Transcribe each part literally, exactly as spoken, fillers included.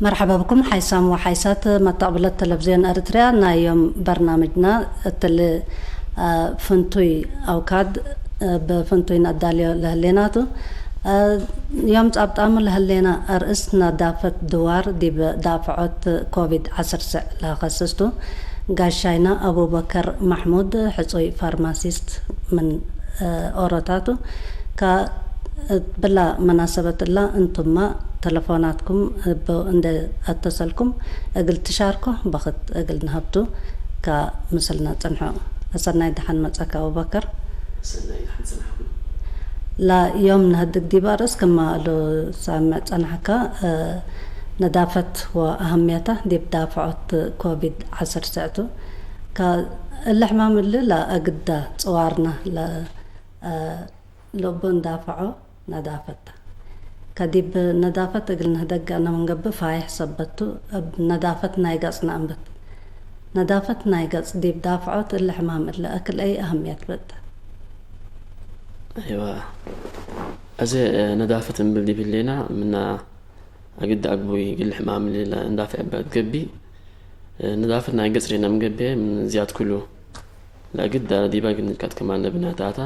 መርሐባ ብኩም ሓይሳም ወሓይሳት መተቅብለት ተለብዝዮን ኤረትርያ። ናይ ዮም በርናምጅና እትሊ፣ አ፣ ፍንቱይ አውካድ፣ አ፣ ብፍንቱይ ነአዳልዮ ለህሌናቱ። አ፣ ዮም ጻብጣሙ ለህሌና አርእስ ነዳፈት ድዋር ዲብ ዳፍዖት ኮቪድ ዐስር ስዕ ለከስስቱ። ጋሻይና አቡበከር ማሕሙድ ሕጹይ ፋርማሲስት ምን ኦሮታቱ። ከ-፣ እት ብላ መናሰበት እላ እንቱመ ተለፎናትኩም እብ እንዴ አተሰልኩም እግል ትሻርኮ በክት እግል ነሀብቱ። ከምስልነ ጽንሖ። አሰናይ ደሐን መጸካ አቡበከር። አሰናይ ደሐን ጽንሐኩም። ለዮም ነሀድግ ዲብ አርእስ ክመ እሉ ሳምዕ ጸናሕከ፣ እ፣ ነዳፈት ወአህምየተ ዲብ ዳፍዖት ኮቪድ ዐስር ስዕቱ። ከእሊ ሕማም እሊ ለአግደ ጽዋርነ ለ-፣ እ፣ ለእቡ እንዳፍዖ ነዳፈት ተ። ከዲብ ነዳፈት እግል ንህደግ ገአነ ምን ገብእ ፋይሕ ሰበት ቱ፣ እብ ነዳፈት ናይ ገጽ ነአንብት። ነዳፈት ናይ ገጽ ዲብ ዳፍዖት እሊ ሕማም እሊ አክል አይ አህምየት ብእተ? አይወ፣ አዜ ነዳፈት እምብል ዲብ ህሌና ምና አግድ አግቡይ እግል ሕማም እሊ ለእንዳፍዕ እበ እት ገብእ፣ ነዳፈት ናይ ገጽ ሬነ ምን ገብእ ምን ዝያድ ኩሉ ለእግድ ዲበ እግል ንትቀድ ክማን ለብናታታ።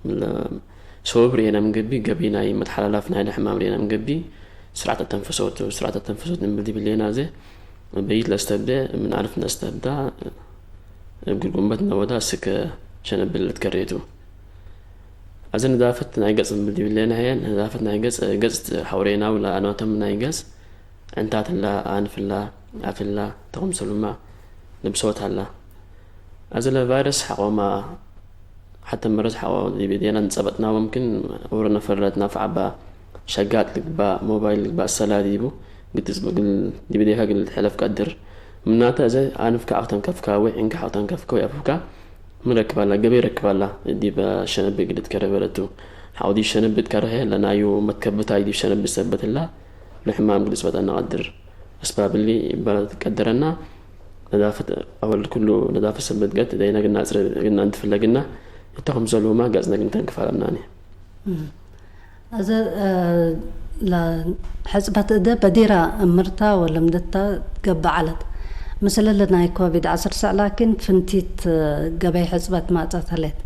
ምን ለ-፣ ሰበብ ሬነ ምን ገብእ፣ ገብእ ናይ መትሐላላፍ ናይለ ሕማም ሬነ ምን ገብእ፣ ስርዓተ ተንፈሶት ቱ። ስርዓተ ተንፈሶት እምብል ዲብ ህሌና አዜ በይት ለአስተብደ፣ ምን አልፍ ነአስተብዳ፣ እብ ግርጉመት ነወዳ እስክ ሸነብል ልትከሬቱ። አዜ ነዳፈት ናይ ገጽ እምብል ዲብ ህሌነ ህዬ፣ ነዳፈት ናይ ገጽ፣ ገጽ ሐውሬናው ለአናቶም ናይ ገጽ፣ ዕንታት ህላ፣ አንፍ ህላ፣ አፍ ህላ፣ ተክምሰሉማ፣ ልብሶት ሀላ። አዜ ለቫይረስ ሐቆማ፣ ሐተ መረዝ ሐቆ ዲብ እዴና እንጸበጥናው፣ ምክን ኡረ ነፈር ለትናፈዕ እባ፣ ሸጋጥ ልግባእ፣ ሞባይል ልግባእ፣ ሰላ ዲቡ፣ ግጥጽ እግል ዲብ እዴካ እግል ልትሐለፍ ቀድር። ምናተ አዜ አንፍከ አክተንከፍከ ወይ ዕንከ አክተንከፍከ ወይ አፍከ ምን ረክባላ፣ ገበይ ረክባላ፣ ዲብ ሸነብ እግል ልትከረ በለቱ። ሐው ዲብ ሸነብ እትከረሀ ለናዩ መትከብታይ ዲብ ሸነብ ሰበት ህላ፣ ለሕማም እግል ልጽበጠነ ቀድር። አስባብ እሊ እበ ትቀደረና፣ ነዳፈት አወል ክሉ ነዳፈት ሰበት ገት እደይነ ግና አጽረ ግና እንትፍለ ግና፣ እተ ክምሰልሁማ ገጽነ ግንተንክፍ አለብናኒ። እም። አዘ፣ እ፣ ለሕጽበት እደ በዲራ እምርታ ወለምድታ ገብእ ዐለት። ምስል እሊ ናይ ኮቪድ ዐስር ስዕ ላኪን ፍንቲት፣ እ፣ ገበይ ሕጽበት ማጸት ህሌት።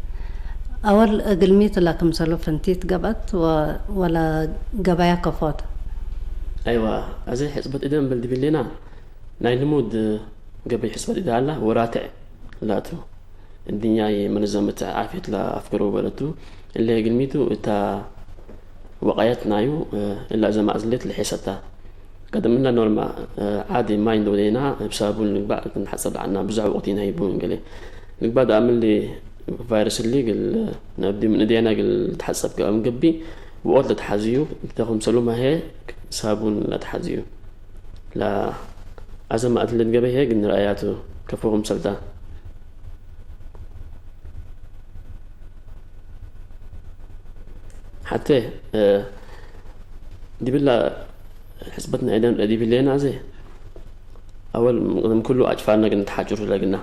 አወል እግልሚት ለክምሰሉ ፍንቲት ገብአት ወ-፣ ወለ ገበያ ከፎት። አይዋ፣ አዜ ሕጽበት እደ እምብል ዲብሌና፣ ናይ ልሙድ ገበይ ሕጽበት እደ ሀላ ወራትዕ ላቱ። እድንያይ መነዘመት ዓፍየት ለአፍገረው በለቱ። እለ ግልሚቱ እታ ወቃየት ናዩ፣ እለ አዘ ማእዝሌት ለሔሰታ። ቀደም እለ ኖርማ፣ ዓዲ ማይ እንደ ወዴና እብ ሳቡን ንግባእ ክንትሐጸብ ለዐና። ብዙሕ ወቅት ኢነሀይቡ እንገሌ። ንግባእ ደአም እሊ ቫይረስ እሊ እግል ነብዲ ምን እዴና እግል ልትሐጸብ ገብእ እንገብእ፣ ወኦት ለተሐዝዩ፣ እተ ክምሰሉመ ህዬ ሳቡን ለተሐዝዩ። ለአዘ ማእት ለትገበይ ህዬ እግል ንርአያቱ ከፎ ክምሰልታ። ሐቴ፣ እ፣ ዲብላ ሕጽበትና ኤደን ዲብ ህሌና አዜ፣ አወል ቅደም ክሉ አጭፋርነ እግል ንትሓጭሩ ለግና።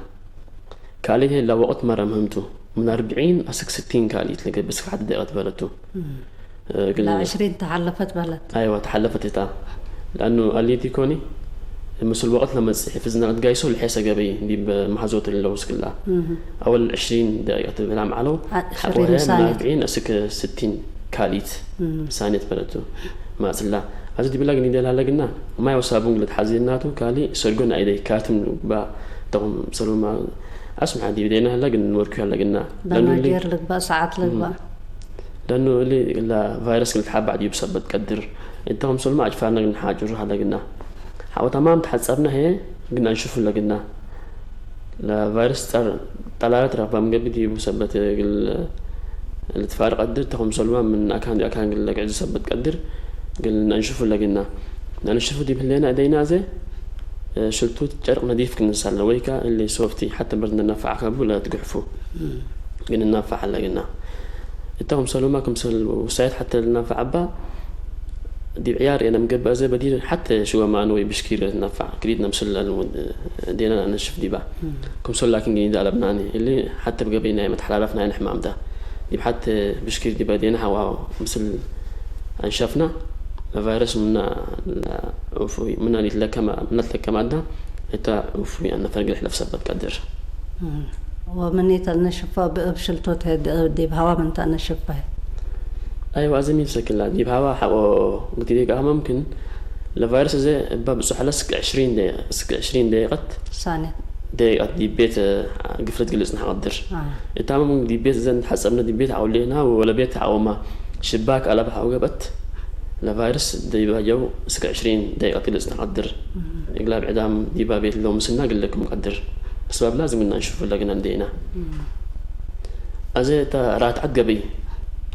ካልእ ህዬ ለወቅት መረ ምህምቱ፣ ምን አርብዒን አስክ ስቲን ካልኢት ለገብእ እስክ ሐቲ ደቂቀት በለቱ። እም። እ፣ እግል ለዐሽሪን ተሐለፈት በለት። አይወ፣ ተሐለፈት እታ። ለአኑ አሊቲ ኮኒ፣ ምስል ወቅት ለመጽእ ሕፍዝና ለትጋይሶ ለሔሰ ገበይ ዲብ መሐዞት እለው እስክላ። እም። አወል ዕሽሪን ደቂቀት ብላም ዐለው። አ-፣ ሐቆ ዕሽሪን ህዬ ምን ሳኔት። አርብዒን አስክ ስቲን ካልኢት እም። ሳኔት በለቱ። ማጽላ። አዚ ዲብላ ግን ይደላ ለግና፣ ማይ ወሳቡን ለትሓዝየናቱ፣ ካሊ ሰርጎን አይደይ ካትም ልግባእ፣ ተኹም ሰሉማ፣ አስምሓ ዲብ ደይና ህላ ግን ወርኩ ያለ ግና። ለኑ እሊ በናጌር ልግባእ፣ ሰዓት እም። ልግባእ። ለኑ እሊ ለቫይረስ ልትሓባዕ ዲብ ሰበት ቀድር። እተኹም ሰሉማ አጭፋርና ግን ሓጭሩ ሀለ ግና። ሐቆ ተማም ተሐጸብና ህዬ ግን አንሽፉ ለግና። ለቫይረስ ጠር-፣ ጠላለት ረክባም ገብእ ዲቡ ሰበት እግል ልትፋር ቀድር፣ ተኹም ሰሉማ ምን አካን አካን እግል ለግዕዙ ሰበት ቀድር፣ እግል ነአንሽፉ ለግና። ነአንሽፉ ዲብ ህሌና እደይና አዜ፣ ሽልቱት ጨርቅ ነዲፍ ክንሳለ ወይካ እሊ ሶፍቲ ሐተ ምርት እንነፋዕ ከቡ ለትግሕፉ እም። ግን እናፋዕ ለግና። እተኹም ሰሉማ ክምሰል ውሳየት ሐተ ልናፋዕ እባ፣ ዲብ ዕያር ኤነ ምገብእ አዜ በዲር ሐተ ሽወ ማኑ ወይ ብሽኪር ነፋዕ ክዲት ነምስል ለልሙድ ዴነ ነሽፍ ዲባ። እም። ክምሰል ላኪን ግኒደ አለብናኒ። እሊ ሐተ ብገበይ ናይ መትሐላለፍ ናይ ሕማም ተ። ዲብ ሐተ ብሽኪር ዲበ ዴነ ሐዋ ምስል አንሸፍና። ለቫይረስ ምና ለዑፉይ፣ ምና ሊትለከመ፣ ምና ትለከመ አዳም፣ እተ ዑፉይ አነፈር እግል ሕለፍ ሰበት ቀድር። እም። ወምን ኢተልነሽፈ እብ፣ እብ ሽልቶት ህይ ዲ-፣ ዲብ ሀዋ ምን ተአነሽፈ ህይ? አይወ፣ አዜ ሚ ትሰክላ፣ ዲብ ሀዋ ሐቆ ግትዴ ገአ መምክን ለቫይረስ እዘ እበ ብጹሕ ለስክ ዕሽሪን ደቂቀ፣ እስክ ዕሽሪን ደቂቀት ሳኔት። ደቂቀት ዲብ ቤት ግፍለት ግልጽ ነሐቀድር። አ። እታመ ምን ዲብ ቤት እዘ እንተሐጸብነ ዲብ ቤት ሐቆሌና ወለቤት ሐቆማ ሽባክ አለብ ሐቆ ገብአት ለቫይረስ ዲባ ጀው እስክ ዕሽሪን ደቂቀት ግልጽ ነሐቀድር። እም። እግላ ብዕዳም ዲባ ቤት ለው ምስልና ግለክም ቀድር። አስባብ ላዝም እና እንሽፉ ለግና እንዴና። እም። አዜ እተ ራትዐት ገብይ፣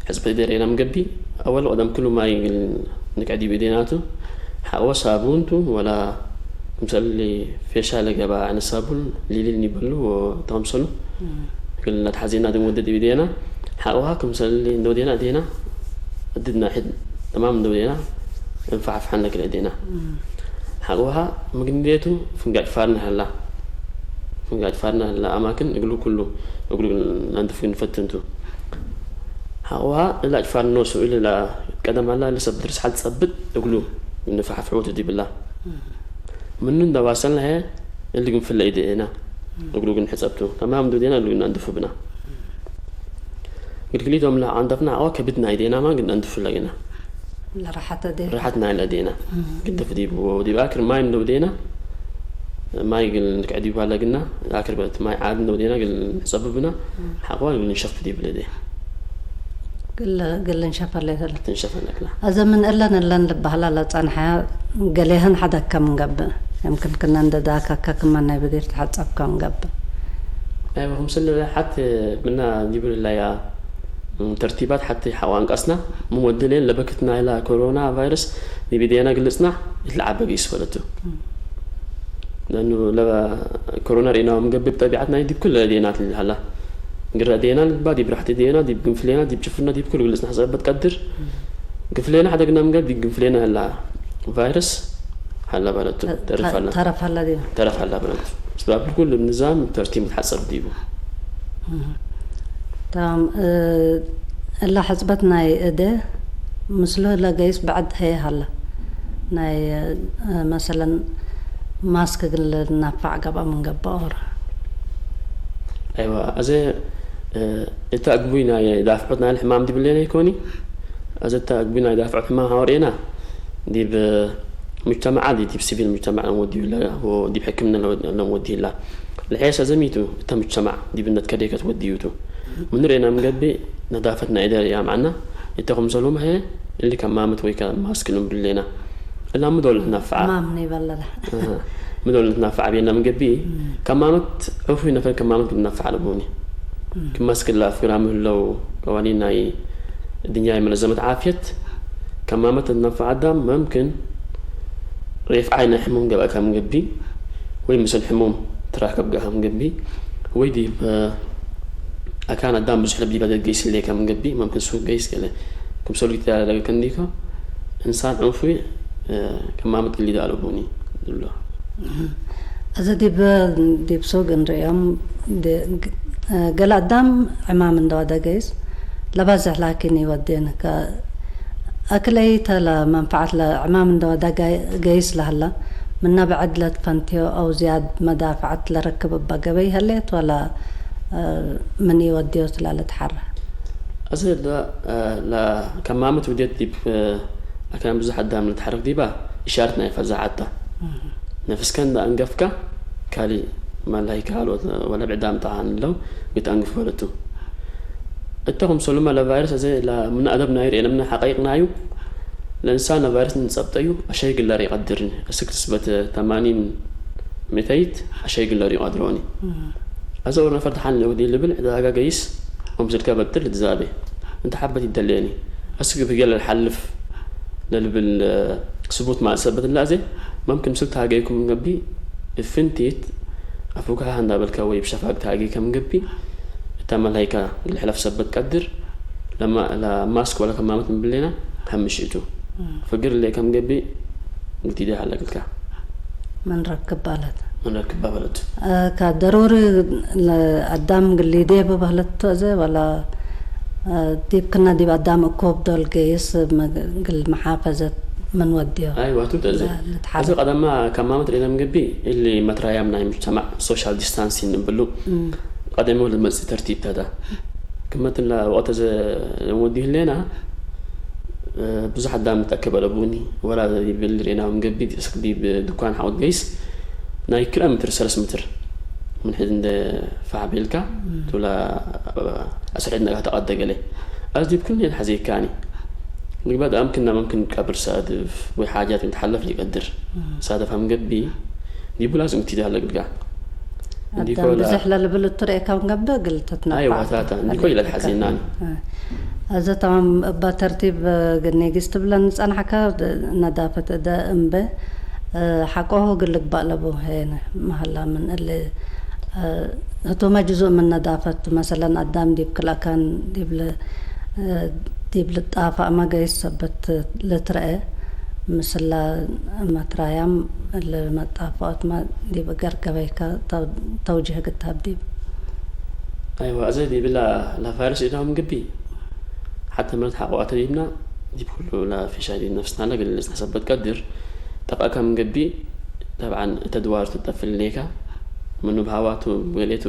ሕጽበት እዴ ሬናም ገብይ፣ አወል ቀደም ክሉ ማይ እግል ንቅዕድ ዲብ እዴናቱ፣ ሐቆ ሳቡንቱ ወላ ክምሰል ፌሻለ ገብአ አይነት ሳቡን ሊሊል ኒበሉ ወተምሰሉ፣ እም። እግል ለትሐዜና ድም ወደ ዲብ እዴና፣ ሐቆሃ ክምሰል እንደ ወዴና እዴና፣ እድድ ናሕድ ተማም እንደ ወዴና፣ እንፋሕፍሐን ለክል እዴና። እም። ሐቆሃ ምግንዴቱ ፍንጋጭ ፋርነ ሀላ። ፍንጋጭ ፋርነ ሀላ አማክን እግሉ ኩሉ እግሉ ነንድፍ ንፈትንቱ። ሐቆሃ እላ ጭፋር ኖሱ እሊ ለቀደም ሀላ ለሰብ ድርስ ሐድ ጸብጥ እግሉ ንፋሕፍሖቱ ዲብላ። እም። ምኑ እንደ ዋሰልነ ሀየ እሊ ግንፍለ ኢዴና። እም። እግሉ ግን ሕጸብቱ። ተማም እንደ ወዴና እግሉ ግን አንድፉ ብና። ግልግሊቶም ለአንደፍና ሐቆ ከብድና እዴናማ ግን አንድፉ ለግና። ለራሐተ እዴ። ራሐት ናይለ እዴና። እም። ግድፍ ዲቡ ወዲብ አክር ማይ እንደ ወዴና፣ ማይ ግል ንቅዕድ ዲቡ ለግና፣ አክር በት ማይ ዓድ እንደ ወዴና ግል ንጸብብና፣ እም። ሐቆ ግል ንሸፍ ዲብ ለዴ። ግል፣ ግል እንሸፈ ለይተለ። ትንሸፈ ለክላ። አዘ ምን እለን እለን ልባህላ ለጸንሐያ ገሌህን ሐደከ ምን ገብእ። የምክን ክነ እንደ ዳካከ ክመ ናይ ብዲር ተሐጸብከ ምን ገብእ። አይወ፣ ክምስል ሐት ምና ዲቡ ለያ ተርቲባት ሐቴ ሐቆ አንቀስና፣ ምን ወድሌን ለበክት ናይላ ኮሮና ቫይረስ ዲብ እዴና ግልጽና፣ እት ለዐበ ገይስ ፈለቱ። እም። ለአኑ ለኮሮና ርኤናሁ ምን ገብእ ብጠቢዐት ናይ ዲብ ኩለ እዴናት ለሀላ። ግረ እዴና ልባ፣ ዲብ ራሕት እዴና፣ ዲብ ግንፍሌና፣ ዲብ ጭፍርና፣ ዲብ ኩሉ ግልጽና ሕጸበት ቀድር። እም። ግንፍሌና ሐደግና ምን ገብእ ዲብ ግንፍሌና ሀላ ቫይረስ ሀላ በለቱ። ተ-፣ ተርፍ ተ-፣ ሀላ። ተረፍ ሀላ ዲብ። ተረፍ ሀላ በለቱ። ስባብ ኩሉ ንዛም ተርቲብ ተሐጸብ ዲቡ። እህ። ተማም፣ እ፣ እለ ሕጽበት ናይ እዴ ምስሉ ለገይስ በዕድ ሀዬ ሀለ። ናይ፣ እ፣ መሰለን ማስክ እግል ልናፋዕ ገብአ ምን ገብአ ኦር። አይወ፣ አዜ፣ እ፣ እተ አግቡይ ናይ ዳፍዖት ናይ ሕማም ዲብሌነ ኢኮኒ። አዜ እተ አግቡይ ናይ ዳፍዖት ሕማም ሐወሬና ዲብ ሙጅተመዕ ዓዲ፣ ዲብ ሲቪል ሙጅተመዕ ለንወድዩ ለ-፣ ወዲብ ሕክምነ ለወ-፣ ለንወድዩ ላ። ለሐየሰ ዘሚቱ እተ ሙጅተመዕ ዲብ እነት ከዴከ ትወድዩቱ። ምን ርኤና ምን ገብእ ነዳፈት ናይ እዴ ያምዐና፣ እተ ክምሰልሁም ሀየ እሊ ከማመት ወይ ከማስክ ልንብል ሌና። እላ ሚ ዶል ልትነፈዓ? ማም ኒ በለለ። አሃ። ሚ ዶል ልትነፈዓ ቤና ምን ገብእ፣ እም። ከማመት ዕፉይ ነፈር ከማመት ልትነፈዓ ለቡኒ። እም። ክም መስክ ለአፍግራም ህለው ቀዋኒን ናይ እድንያይ መነዘመት ዓፍየት፣ ከማመት ልትነፈዓ አዳም መምክን ሬፍዓይ ናይ ሕሙም ገብአ ከም ገብእ፣ ወይ ምስል ሕሙም ትራከብ ገአ ከም ገብእ፣ ወይ ዲብ አካን አዳም ብዙሕ ለብ ዲብ አደድ ገይስ ህሌ ከም ገብእ፣ መምክን ሱቅ ገይስ ገለ ክምሰሉ ጊትያለ ለገከ እንዲኮ፣ እንሳን ዕንፉይ ከማመት ግሊድ አለቡኒ እብሎ። እህ። እዚ ዲብ፣ ዲብ ሱቅ እንርእዮም፣ ዲ-፣ ገለ አዳም ዕማም እንደወደ ገይስ፣ ለባዝሕ ላኪን ኢወዴን። ከ-፣ አክለይተ ለመንፈዓት ለዕማም እንደወደ ገ-፣ ገይስ ለህለ፣ ምነ ብዕድ ለትፈንትዮ አው ዝያድ መዳፍዐት ለረክብ እበ ገበይ ህሌት ወለ፣ እ፣ ምን ኢወድዮ ትላ ልትሐረ? አዜ ለ-፣ እ፣ ለከማመት ውዴት ዲብ፣ እ፣ አካን ብዙሕ አዳም ለትሐረክ ዲባ፣ ኢሻረት ናይ ፈዛዐት ተ። እህ። ነፍስከ እንደ አንገፍከ፣ ካሊ መላይከ ሀልወት ወለ ብዕዳም ጠዓን ለው ግትአንግፍ በለቱ። እተ ክምሰሉመ ለቫይረስ አዜ ለምን አደብ ናይ ርኤነ ምነ ሐቀይቅ ናዩ፣ ለእንሳን ለቫይረስ እንጸብጠዩ አሸይ ግለር ኢቀድርን፣ እስክ ንስበት ተማኒን ምተይት አሸይ ግለር ኢቀድሮኒ። እህ። አዜ ኦር ነፈር ደሓን ለወዲ ልብል ዕዳጋ ገይስ ወምስልከ በጥል ልትዛቤ እንተ ሐበት ይደሌኒ። እስክ ብገለ ለሐልፍ ለልብል ስቡት ማል ሰበት እለ አዜ፣ መምክን ምስል ተሃገይኩም ገብእ፣ እብ ፍንቲት አፉከ ሀ እንዳበልከ ወይ እብ ሸፋግ ተሃገይከ ምን ገብእ፣ እተ መላይከ እግል ሕለፍ ሰበት ቀድር፣ ለማ-፣ ለማስክ ወለ ከማመት ምን ብሌና፣ ሐምሽ እቱ። እም። ፍግር እሌ ከም ገብእ፣ ግዲደ ሀለ እግልከ። ምን ረክብ ባለት። ምን ረክብ ባለት። እ፣ ከደሩሪ ለአዳም ግሊዴ ብበህለት ተ እዘ ወላ፣ እ፣ ዲብ ክና ዲብ አዳም እኮብ ዶል ገይስ መ-፣ ግል መሓፈዘት ምን ወድዮ። አይዋ፣ ቱ ተዘ-፣ ለ-፣ ልትሓረቅ። እዚ ቀደማ ከማመት ርኤና ምንገብእ፣ እሊ መትራያም ናይ ምጅተማዕ ሶሻል ዲስታንሲንግ እንብሉ፣ እም። ቀደም ወለ መጽእ ተርቲብ ተዳ። ክመትን ለወቅት ዘ-፣ ወዲ ህሌና፣ እ፣ ብዙሕ አዳም ተአከበ ለቡኒ፣ ወላ ይብል ርኤና ምንገብእ፣ እስክ ዲብ ድኳን ሓወት ገይስ፣ ናይ ክልኤ ምትር፣ ሰለስ ምትር፣ ምን ሕድ እንደ ፋሕ ቤልካ፣ እም። ቱላ አስር ሕድ ነቅሐ ተቀደ ገሌ። አዚ ዲብ ክል ኔል ሐዜካኒ። ምግባእ ደአም ክና መምክን ቀብር ሳድፍ ወይ ሓጃት ምን ተሐለፍ ሊቀድር። እም። ሳድፍ አምገቢ ዲቡ ላዝም እትዳለ ግልጋ። እንዲኮ አዳም ላ-፣ ብዝሕ ለልብል እቱ ረኤካው እንገብእ እግል ትትነፋዕ። አይዋ፣ ታታ፣ እንዲኮ አለይከ ይለል ሐዜናኒ። እ። አዘ ተማም እባ ተርቲብ፣ እ፣ ግኔ ጊስ ትብለን ጸንሐካ፣ ድ-፣ ነዳፈት እደ እምበ፣ እ፣ ሐቆሁ እግል ልግባእ ለቡ ሄነ መሀላ ምን እሊ፣ እ፣ ህቱመ ጅዙእ ምን ነዳፈት፣ መሰለን፣ አዳም ዲብ ክል አካን ዲብ ለ-፣ ዲብ ልጣፋእመ ገይስ ሰበት ልትረአ፣ ምስላ መትራያም ለመጣፋኦትመ ዲብ እገር ገበይከ ተው-፣ ተውጅህ ግታብ ዲብ። አይዋ፣ አዜ ዲብላ ለፋይረስ ኢዳው ምንግቢ፣ ሐተ መለት ሐቆ አተ ዲብና፣ ዲብ ኩሉ ለፊሻይ ዲብ ነፍስና ለግል ልጽንሕ ሰበት ቀድር፣ ጠፍአካ ምንግቢ፣ ጠብዓን እተ ድዋር ትጠፍል ሌካ፣ ምኑ ብሀዋቱ ብገሌቱ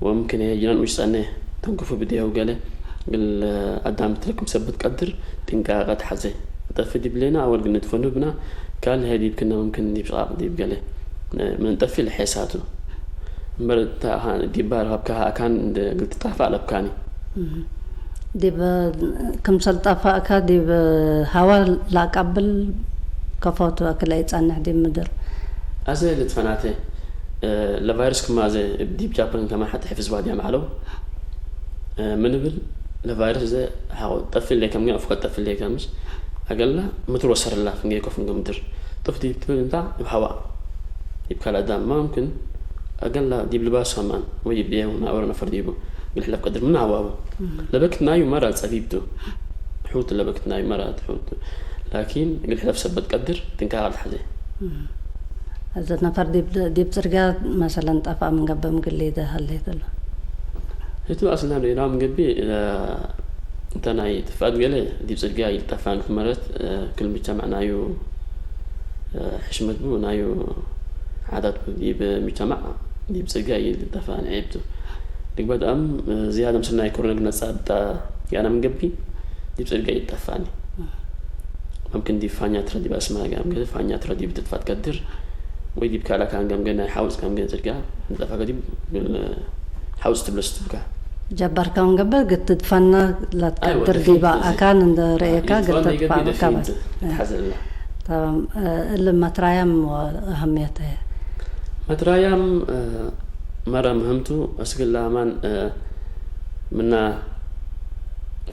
ወምክን ህዬ ጅናን ኡሽ ጸኔ ተንክፉ ብዴሁ ገሌ እግል አዳም ትረክብ ሰበት ቀድር ጥንቃቀ ተሐዜ። ጠፊ ዲብሌነ አወል እግል ንትፈኑ ብና፣ ካል ህዬ ዲብ ክነ ምምክን ዲብ ሸቃቅ ዲብ ገሌ ምን ጠፊ ለሔሳቱ። እምበል እተ አካን ዲብ ባር ሀብካሀ አካን እንደ እግል ትጣፋ አለብካኒ። እህ። ዲብ ክምሰል ጠፋእከ ዲብ ሀዋ ለአቀብል ከፎቱ አክለ ኢጸንሕ ዲብ ምድር። አዜ ልትፈናቴ፣ እ፣ ለቫይረስ ክማ አዜ እብ ዲብ ጃፓን ከማን ሐቴ ሕፍዝ ዋድያም ዐለው። እ፣ ምን እብል ለቫይረስ እዜ ሐቆ ጠፍሌ ከምገ አፍቆ ጠፍሌ ከምስ አገላ ምትር ወሰር ላ ፍንጌ ኮ ፍንጌ ምድር። ጥፍ ዲብ ትብል እንታ እብ ሀዋ። እብ ካልእ አዳም ማ ምክን፣ አገላ ዲብ ልባሱ አማን ወይ እብ ዴሁ ናወረ ነፈር ዲቡ እግል ሕለፍ ቀድር ምን ሀዋቡ። እም። ለበክት ናዩ መራ ጸቢብ ቱ። ሑት ለበክት ናዩ መራ ሑት። ላኪን እግል ሕለፍ ሰበት ቀድር ጥንቃቀ ለሐዜ። እም። እዘ ነፈር ዲብ፣ ዲብ ጽርግያ መሰለን ጠፍአ ምን ገብእ ምግል ሊደ ሀሌት እሉ። ህቱ አስለን ርኢናሁ ምን ገብእ፣ እ፣ እንተ ናይ ጥፍአት ገሌ ዲብ ጽርግያ ይልጠፋ እንክትመረት፣ እ፣ ክል ምጅተማዕ ናዩ፣ እ፣ ሕሽመት ቡ፣ ናዩ ዓዳት ቡ፣ ዲብ ምጅተማዕ ዲብ ጽርግያ ይልጠፋ ንዔብ ቱ። ልግበእ ደአም፣ እ፣ ዝያደ ምስል ናይ ኮሮና ግነጻ ብጣ ያና ምን ገብእ ዲብ ጽርግያ ይልጠፋኒ። መምክን ዲብ ፋኛ ትረ ዲብ አስመረ ገምገ ፋኛ ትረ ዲብ ትጥፋት ቀድር፣ ወይ ዲብ ካልእ አካን ገምገ ናይ ሐውጽ ገምገ ጽርግያ እንጠፋ ገዲብ ሐውጽ ትብለስ ትብካ። ጀበርካውን ገብእ ግትድፈና ለትቀድር አይወ፣ ዲበ ደፊንት አካን እንደ ረኤካ እይ፣ ትፋን ግትድፋ ይገብእ በካ ደፊንት በስ። ተሐዘልና። ተማም፣ እ፣ እሊ መትራያም ወአህምየት ህዬ። መትራያም፣ እ፣ መረ ምህምቱ እስክላ አማን፣ እ፣ ምና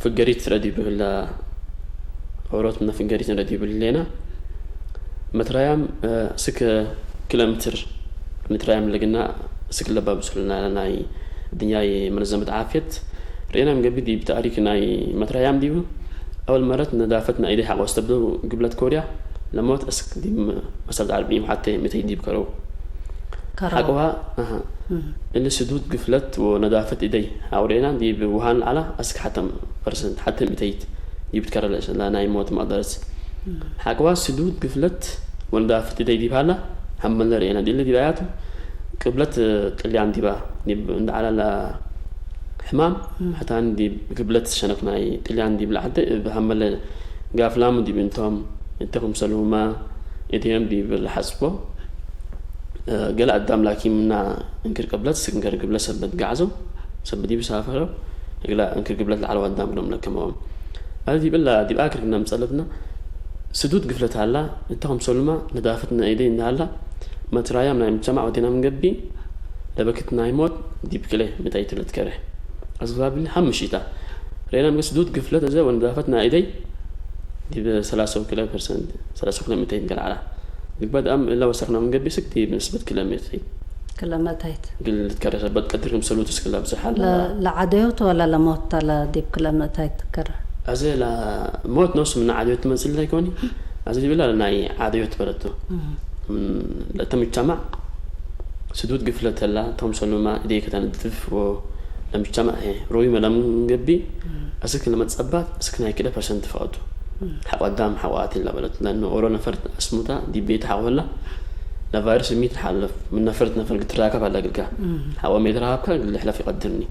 ፍገሪት ረዲብ ህላ ኦሮት ምነ ፍገሪት ረዲብ ህሌና። መትራያም፣ እ፣ እስክ ኪሎ ሜትር ንትራያም ለግና እስክ ለባብሱ ህልና ናይ ድንያይ መነዘመት ዓፍየት ርኤና ምገብእ ዲብ ተእሪክ ናይ መትራያም ዲቡ። አወል መረት ነዳፈት ናይ እዴ ሐቆ አስተብደው ግብለት ኮርያ ለሞት እስክ ዲብ መሰል አርብዒን ሐቴ ምተይ ዲብ ከረው። ከረው። ሐቆሃ፣ አሃ። እም። እሊ ስዱድ ግፍለት ወነዳፈት እደይ አውሬና ዲብ ውሃን ዐላ አስክ ሐተም ፐርሰንት፣ ሐተም እተይት ዲብ ትከረ ለእስላ ናይ ሞት መቅደረት። እም። ሐቅዋ ስዱድ ግፍለት ወነዳፈት እደይ ዲብ ሀላ ሀመለ ርኤና። ዲለ ዲብ አያቱ ቅብለት ጥልያን ዲባ ዲብ እንደ ዐላ ለሕማም እም። ሐታን ዲብ ግብለት ሸነክ ናይ ጥልያን ዲብ ለዐደ እብ ሀመለ ጋፍላሙ ዲብ እንቶም እተ ክምሰልሁመ እድየም ዲብ ለሐጽቦ፣ እ፣ ገለ አዳም ላኪን ምና እንክር ቅብለት ስክ እንክር ግብለት ሰበት ገዓዞ፣ ሰበት ዲብ ሳፈረው፣ እግላ እንክር ግብለት ለዐለው አዳም እግሎም ለከመዎም። አዚ ዲብ እላ ዲብ አክር ክና ምጸለትና፣ ስዱድ ግፍለት ሀላ፣ እተ ክምሰሉመ ነዳፈት ናይ እደይ እንደ ሀላ፣ መትራያም ናይ ምጅተማዕ ወዴና ምን ገብእ፣ ለበክት ናይ ሞት ዲብ ክልኤ ምእተይት ለትከሬ። አስባብ እሊ ሐምሺታ። ርኤና ምገ ስዱድ ግፍለት እዘ ወነዳፈት ናይ እደይ ዲብ ሰላሰው ክልኤ ፐርሰንት፣ ሰላሰው ክልኤ ምእተይት ገል ዐላ። ልግበእ ደአም እለ ወሰክና ምን ገብእ ስክ ዲብ ንስበት ክልኤ ምእተይት። ክልኤ ምእተይት። እግል ልትከሬ ሰበት ቀድር ክምሰሉቱ እስክ ለብዝሕ ሀለ። ለ-፣ ለዐደዮት ወለ ለሞት ተ ለዲብ ክልኤ ምእተይት ትከረ? አዜ ለሞት ነፍሱ ምን ዐደዮት ትመጽእ ለይኮኒ። አዜ ዲብላ ለናይ ዐደዮት በለቱ። እም። ምን ለእተ ምጅተማዕ ስዱድ ግፍለት ሀላ፣ ቶም ሰሉማ እዴከ ተነድፍ ወለምጅተማዕ ህዬ ሮይመ ለምን ገብእ፣ እም። አስክ ለመትጸባት እስክ ናይ ክልኤ ፐርሰንት ፈቀዱ። ሐቆ አዳም ሐቆ አቴ ለበለት። ለእኑ ኦሮ ነፈር አስሙታ ዲብ ቤት ሐቆ ህላ፣ ለቫይረስ እሚ ትትሓለፍ፣ ምን ነፈር ነፈር እግል ትራከብ ሀለ እግልካ። ሐቆ ሚ ተራከብካ እግል ልሕለፍ ይቀድርኒ።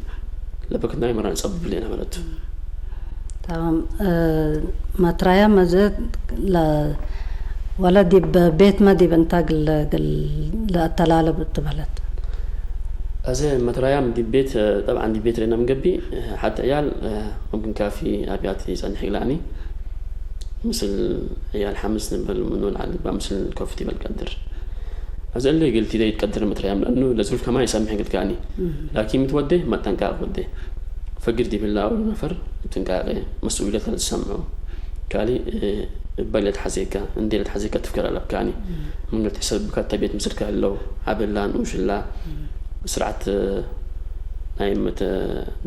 ለበክትናይ መራን ጸብብ ሌና በለቱ። ተማም። እ፣ መትራያም አዜ ለ-፣ ወለ ዲብ ቤትመ ዲብ እንታ እግል፣ እግል ለአተላልብ እት በለት። አዜ መትራያም ዲብ ቤት፣ ጠብዓን ዲብ ቤት ሬና ምንገብእ፣ ሐቲ ዕያል፣ ሙምክን ካፊ አብያት ይጸንሕ ይግላኒ። ምስል ዕያል ሐምስ ንብል ምኑ ለዐል ልግባእ ምስል ኮፍት ይበል ቀድር። አዜ እሊ እግል ቲደ ይትቀድር መትራያም ለእኑ ለዝሩፍ ከማን ይሰምሕ እግልካኒ። ላኪን ምትወዴ መጠንቃቅ ወዴ። ፈግር ዲብ ህለ አውል ነፈር እብ ጥንቃቄ መስኡልየት ለልትሰምዖ። ካሊ፣ እ፣ እበ ለትሐዜከ፣ እንዴ ለትሐዜከ ትፍከር አለብካኒ። ምን ልትሕሰብከ እተ ቤት ምስልከ ህለው፣ ዐቢ ህላ ንኡሽ ህላ፣ ስርዓት ናይ መተ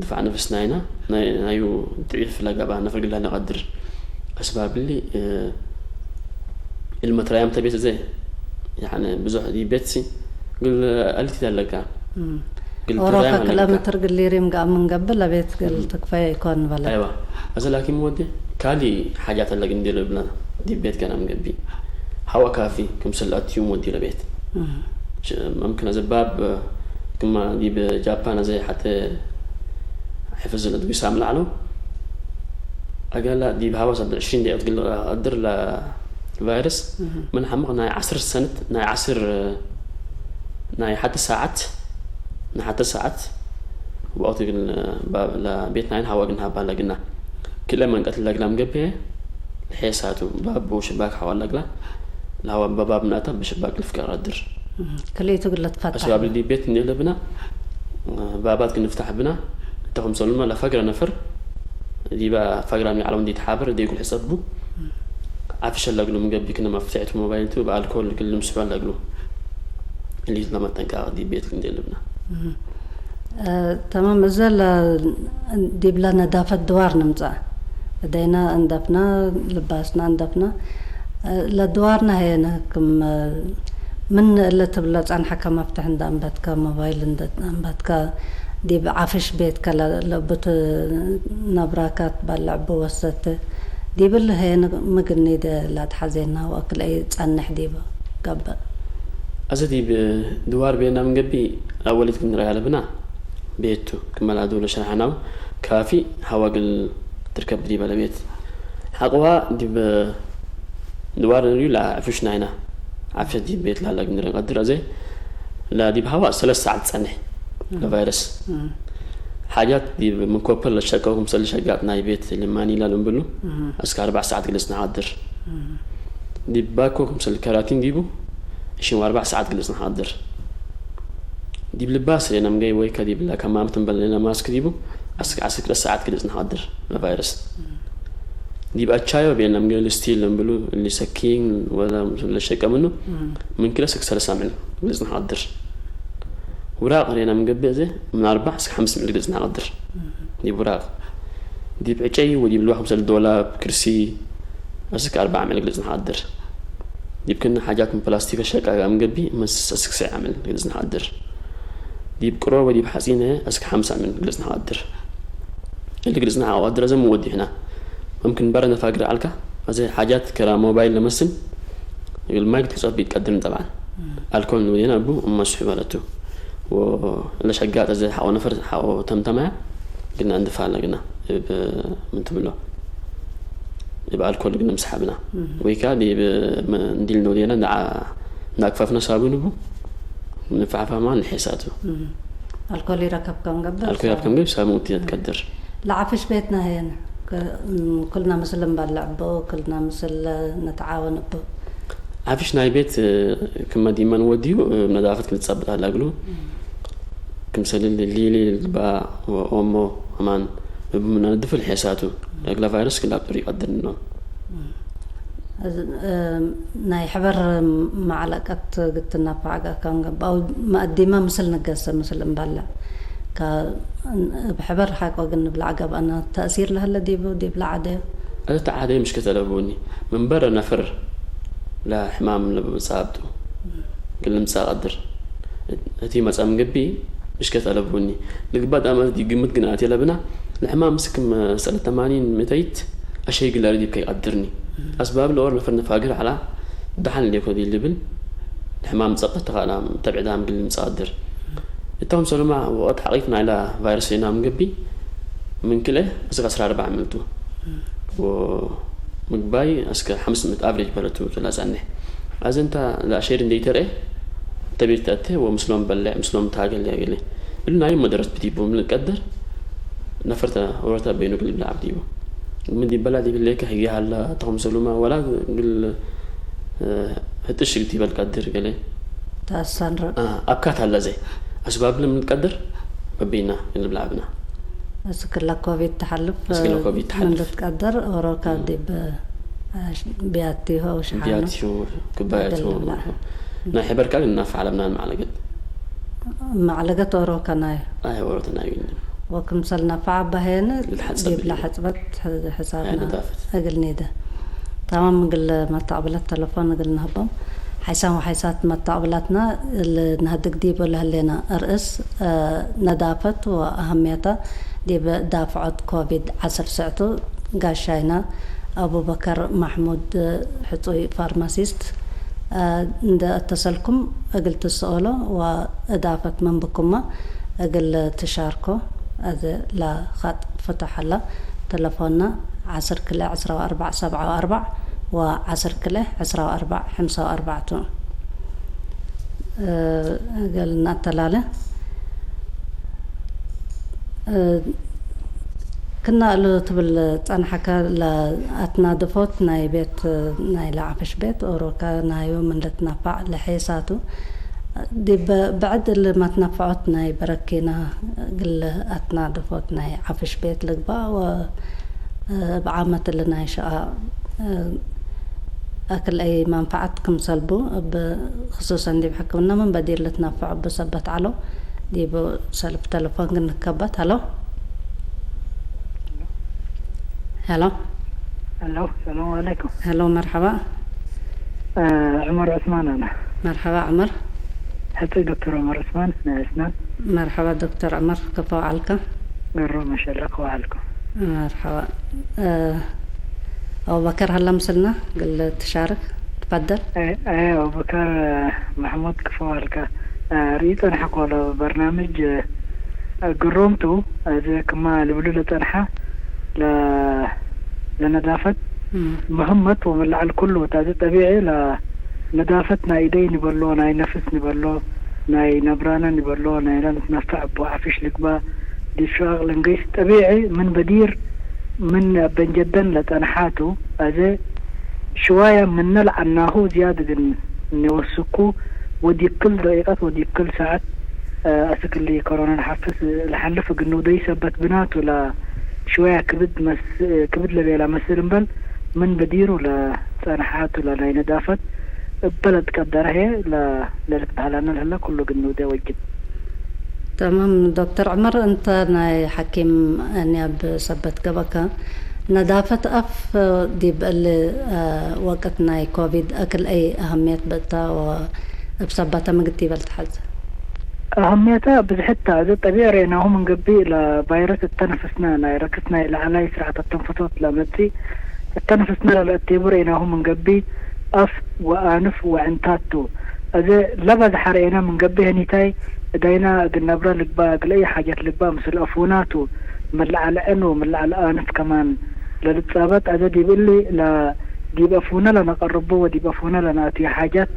ድፋዕ ነፍስ ናይና፣ ናይ፣ ናዩ ድዒፍ ለገብአ ነፈር ግላ ነቀድር። አስባብ እሊ፣ እ፣ እሊ መትራያም ተ ቤት ዘ፣ ያኒ ብዙሕ ዲብ ቤት ሲ፣ ግል አልቲ ተለካ። እም። ግል ኦሮከ ትራያም አለካ። ኪሎሜትር ግል ሪም ገአ ምን ገብእ ለቤት ግል እም። ትክፈየ ኢኮን በለ። አይዋ። አዘ ላኪን ወዴ፣ ካሊ ሓጃት አለ ግንዴ ልብለ፣ ዲብ ቤት ገና ምን ገቢ። ሐዋ ካፊ፣ ክምሰል አትዩም ወዲ ለቤት። እም። ች-፣ መምክን አዘ ባብ፣ ክማ ዲብ ጃፓን አዘ ሐተ ሕፍዝ ለድዊሳም ለዐለው። አገላ ዲብ ሐዋ ሰብዕ ዕሽሪን ደቂቅ እግል ቀድር ለቫይረስ እህ። ምን ሐምቅ ናይ ዐስር ሰነት፣ ናይ ዐስር፣ ናይ ሐተ ሳዐት፣ ናይ ሐተ ሳዐት ወቅት እግል ባብ ለቤት ናይን ሐዋ እግል ነሀባ ለግና። ክልኤ መንቀት ለግላም ገብኤ ለሔሳቱ ባብ ወሽባክ ሐዋ ለግላ ለሐዋ በባብ ናታ በሽባክ ልፍቀር ቀድር። እህ። ክልኤቱ እግል ለትፈታሕ። አስባብ ዲብ ቤት እንዴ ለብና፣ ባባት ክንፍታሕ ብና፣ እተ ክምሰሉመ ለፈግረ ነፈር፣ ዲበ ፈግራ ሚዐለው እንዴ ተሓበር፣ እዴ እግል ሕጸቡ፣ ዓፍሸ ለእግሉ ምን ገብእ ክነ መፍትሕቱ ሞባይልቱ፣ በአልኮል እግል ልምስሖ ለእግሉ። እሊቱ ለመጠንቀቅ ዲብ ቤት እንዴ ልብና። እህ። እ፣ ተማም፣ እዘ ለ-፣ ዲብለ ነዳፈት ድዋር ንምጸእ። እደይና አንደፍና፣ ልባስና አንደፍና። ለድዋርና ሄነ ክም ምን እለ ትብለ ጸንሐከ መፍትሕ እንደ አንበትከ፣ ሞባይል እንደ አንበትከ፣ ዲብ ዓፍሽ ቤትከ ለ-፣ ለቡት ነብራካት በልዕ ብወሰት። ዲብል ሄነ ምግኒ ደ ለአትሐዜና ወክልኤ ጸንሕ ዲብ ገብእ። አዘ ዲብ ድዋር ቤና ምን ገብእ አወሊት ክም ንርአያ ለብና ቤቱ ክመ ለአዱ ለሸርሐናው ካፊ ሐዋ እግል ትርከብ ዲበ ለቤት። ሐቅዋ ዲብ ድዋር ንርዩ ለአዕፍሽ ናይና። ዓፍሸት ዲብ ቤት ለሀለ እግል ንርኤ ቀድር አዜ ለዲብ ሐዋ ሰለስ ሰዓት ትጸንሕ እም። ለቫይረስ። እም። ሓጃት ዲብ ምን ኮፐር ለሸቀው ክምሰል ሸጋጥ ናይ ቤት ልማኒ ለልንብሉ እም። እስከ አርበዕ ሰዓት ግልጽ ነቀድር። እም። ዲብ ባኮ ክምሰል ከራቲን ዲቡ እሽን ወአርበዕ ሰዓት ግልጽ ነቀድር። ዲብ ልባስ ሬና ምገይ ወይ ከዲብ ለከማምት እምበል ሌላ ማስክ ዲቡ አስክ ዐስር ክልኤ ሰዓት ግልጽ ነቀድር ለቫይረስ። ዲብ አቻዮ ቤና ምገይ ልስቲል ለምብሉ እሊ ሰኪን ወላ ለሸቀ ምኑ እም። ምን ክለ እስክ ሰለሳ ምዕል ግልጽ ነቀድር። ውራቅ ሬና ምገብእ ዘ ምን አርበዕ እስክ ሐምስ ምዕል ግልጽ ነቀድር። እም። ዲብ ውራቅ። ዲብ ዕጨይ ወዲብ ልዋህ ክምሰል ዶላብ፣ ክርሲ፣ አስክ አርበዕ ምዕል ግልጽ ነቀድር። ዲብ ክነ ሓጃት ምን ፕላስቲክ ሸቃ ምገብእ ምን ስስ አስክ ሰዕ ምዕል ግልጽ ነቀድር። ዲብ ቅሮ ወዲብ ሐጺነ አስክ ሐምሳ ምዕል ግልጽ ነቀድር። እሊ ግልጽ ነቀድር አዘ ምን ወዲሕና። መምክን በረ ነፋግር ዐልካ፣ አዘ ሓጃት ከራ ሞባይል ለመስል፣ እግል ማይ ክትሕጸብ ኢትቀድርን ጠብዓን። እም። አልኮል ንውዴና እቡ እመስሑ በለቱ። ወለሸጋጥ አዘ ሐቆ ነፈር ሐቆ ተምተማያ፣ ግና እንድፋ ለግና፣ እብ ምን ትብሎ፣ እብ አልኮል ግና ምሰሓብና። እም። ወይካ ዲብ ም-፣ እንዲል ንውዴና፣ እንዳ ዓ-፣ እንዳ አክፋፍና ሳቡን እቡ፣ ንፋሕፋማ ንሔሳቱ። እም። አልኮል ይረከብ ከም ገብእ አልኮል ይረከብ ሳሙን። ከም ገብእ ሳሙን ትቀድር። ለዓፍሽ ቤትና ሄን፣ ከ-፣ እም፣ ኩልና ምስል እንበልዕ እቡ፣ ኩልና ምስል ንትዓወን እቡ። ዓፍሽ ናይ ቤት፣ እ፣ ክመ ዲመ ንወድዩ፣ እ፣ ነዳፈት ክልትጸብጥ ሀለ እግሉ። እም። ክምሰል ሊሊ ልግባእ ወኦሞ አማን እብ ምነ ንድፍል ሔሳቱ። እግለ ቫይረስ ክል አብጥር ይቀድር ነው። እም። እዝ-፣ እ፣ ናይ ሕበር መዓለቀት ግትናፋዕ ገአካን ገብአው መአዲመ ምስል ንገሰ ምስል እንበልዕ። ከ-፣ እብ ሕበር ሐቆ ግን ንብላዕ ገብአነ ተእሲር ለህለ ዲቡ፣ ዲብ ለዓደዮ? እተ ተዓደየ ምሽክት አለቡኒ። ምን በረ ነፍር ለሕማም ለብመጻብጡ እግል ልምጻእ ቀድር። እት መጽአ ምን ገብእ ምሽክት አለቡኒ። ልግባእ ዳመት ዲብ ግምት ግን አቴ ለብና፣ ለሕማም ምስክ መሰለት ተማኒን ምእተይት አሸይ እግል ለአርድ ዲብከ ኢቀድርኒ። አስባብ ለኦር ነፈር ንፋግር ዐላ፣ ደሐን ሌኮ ዲብ ልብል፣ ለሕማም ጸብጠት ተካላ ተብዕዳም እግል ምጸአድር። እቶም ሰሉማ ወቀት ሐቂት ናይላ ቫይረስ ሌና ምን ገብእ፣ ምን ክልኤ እስክ ዐስራ አርበዕ ምልቱ። ወምግባይ እስክ ሐምስ ምእት አቨሬጅ በለቱ ለጸንሕ። አዜ እንተ ለአሸይር እንዴ ኢተርኤ፣ ተቢር ተአቴ ወምስሎም በሌዕ፣ ምስሎም ታገል ያገሌ። እሉ ናይ መደረት ብዲቡ ምን ልቀድር፣ ነፈርተ ወሮተ በይኑ እግል ልብለዕ ብዲቡ። ምን ዲበላ ዲብሌከ ህግየ ሀለ ተኹም ሰሉማ ወላ እግል፣ እ፣ ህጥሽ እግል ዲበል ቀድር ገሌ። ተአሳንረ። አ፣ አብካት ሀለ ዘይ። አስባብ ለምን ቀድር በቢና እግል ልብለዕ ብና። እስክ ለኮቪድ ተሐልፍ፣ እስክ ለኮቪድ ምን ተሐልፍ። ልትቀድር ኦሮካ እም። ዲብ፣ አ፣ ቢያቲሁ አው ሸሓኑ። ቢያቲሁ፣ ክባየቱ። እግል ልብለዕ። ናይ ሕበርካ ግን እናፈ ዐለምናን መዕለገት። መዕለገት ኦሮካ ናይ። አይ፣ ኦሮተ ናይ ግን። ወክምሰል ነፈዐ በሄነ ልትሐጸብ ዲብላ ብሌ። ሕጽበት ሕ-፣ ሕሳብና አይ፣ ነዳፈት። እግል ኒደ። ተማም እግል መተቅብለት ተለፎን እግል ነህቦም። ሓይሳም ወሓይሳት መተቅብላትና እሊ ነህድግ ዲቡ ለህሌና እርእስ፣ አ፣ ነዳፈት ወአህምየታ ዲብ ዳፍዖት ኮቪድ ዐስር ስዕቱ ጋሻይና አቡበከር ማሕሙድ ሕጹይ ፋርማሲስት፣ አ፣ እንደ አተሰልኩም እግል ትሰኦሎ ወእዳፈት ምን ብኩማ እግል ትሻርኮ። አዜ ለኸጥ ፍቱሕ ዐለ። ተለፎንና ዐስር ክልኤ ዕስራ ወአርበዕ ሰብዓ ወአርበዕ ወዐስር ክልኤ ዕስራ ወአርበዕ ሕምሳ ወአርበዕ ቱ። እ፣ እግል ነአተላለ። እ፣ ክና እሉ ትብል ጸንሐከ ለአትናድፎት ናይ ቤት፣ ናይ ለዐፍሽ ቤት ኦሮከ ናዩ ምን ልትነፋዕ ለሔሳቱ። ዲብ ብዕድ እሊ መትነፍዖት ናይ በረኪና እግል አትናድፎት ናይ ዐፍሽ ቤት ልግባእ ወ፣ እብ ዓመት እሊ ናይ ሸቃ፣ እ፣ አክል አይ መንፈዐት ክምሰል ቡ፣ እብ ክሱሰን ዲብ ሕክምና ምን በዲር ልትነፈዕ እቡ ሰበት ዐለው። ዲቡ ሰልፍ ተለፎን ግን ንከበት። ሀሎ። ሀሎ። ሀሎ፣ ሰላም አለይኩም። ሀሎ፣ መርሐባ። እ፣ ዑመር ዑስማን አነ። መርሐባ ዑመር። ሕጹይ ዶክተር ዑመር ዑስማን ናይ አስናን። መርሐባ ዶክተር ዑመር፣ ከፎ ዐልከ? ገሮ መሸለክ ወዐልኩ። መርሐባ። እ፣ አቡበከር ሀለ ምስልና እግል ትሻርክ ትፈደል። አይ፣ አይ፣ አቡበከር መሕሙድ ክፎ ዐልከ? እ፣ ርኢ ጸንሐኮ ለበርናምጅ፣ እ፣ ግሮምቱ፣ አዜ ክማ ልብሉ ለጸንሐ ለ-፣ ለነዳፈት እም። ምህመት ወመለዐል ኩሉ፣ ታዚ ጠቢዒ ለነዳፈት ናይ እደይ ንበሎ፣ ናይ ነፍስ ንበሎ፣ ናይ ነብራነ ንበሎ፣ ናይለ ንትነፈዕ እቡ ዐፍሽ ልግባእ፣ ዲብ ሸቃቅ ለንገይስ ጠቢዒ ምን በዲር ምን አበንጀደን ለጸንሓቱ፣ አዜ ሽዋየ ምነ ለዐልናሁ ዝያድ እግል ንወስኩ፣ ወዲብ ክል ደቂቀት ወዲብ ክል ሳዐት፣ እ፣ አስክ እሊ ኮሮና ነሐፍስ ለሐልፍ እግል ንውደዩ ሰበት ብናቱ፣ ለሽወያ ክብድ መስ-፣ ክብድ ለቤላ መስል እምበል፣ ምን በዲሩ ለጸንሓቱ ለናይ ነዳፈት እበ ለትቀደረ ህዬ ለ-፣ ለልትበህላነ ለህለ ኩሉ እግል ንውዴ ወጅብ። ተማም ዶክተር ዑመር፣ እንተ ናይ ሐኪም አንያብ ሰበት ገብአከ፣ ነዳፈት አፍ ዲብ እሊ፣ አ፣ ወቅት ናይ ኮቪድ አክል አይ አህምየት ብእታ ወእብ ሰበተ ምግት ዲበ ልትሐዝ? አህምየተ ብዝሕት ተ። እዘ ጠቢዕ ርኤናሁ ምን ገብእ፣ ለቫይረስ እተ ነፍስነ ናይ ረክስ ናይ ለዐላይ ስርዓት አተንፈሶት ለመጽእ እተ ነፍስነ ለለአቴቡ ርኤናሁ ምን ገብእ፣ አፍ ወአንፍ ወዕንታት ቱ። እዘ ለበዝሐ ርኤነ ምን ገብእ፣ ህኒታይ እዳይና እግል ነብረ ልግባእ፣ እግል አይ ሓጀት ልግባእ ምስል አፉና ቱ። ምን ለዐለ ዕን ወምን ለዐለ አንፍ ከማን ለልትጻበጥ፣ አዘ ዲብ እሊ ለ-፣ ዲብ አፉነ ለነቀርቦ ወዲብ አፉነ ለነአትዩ ሓጃት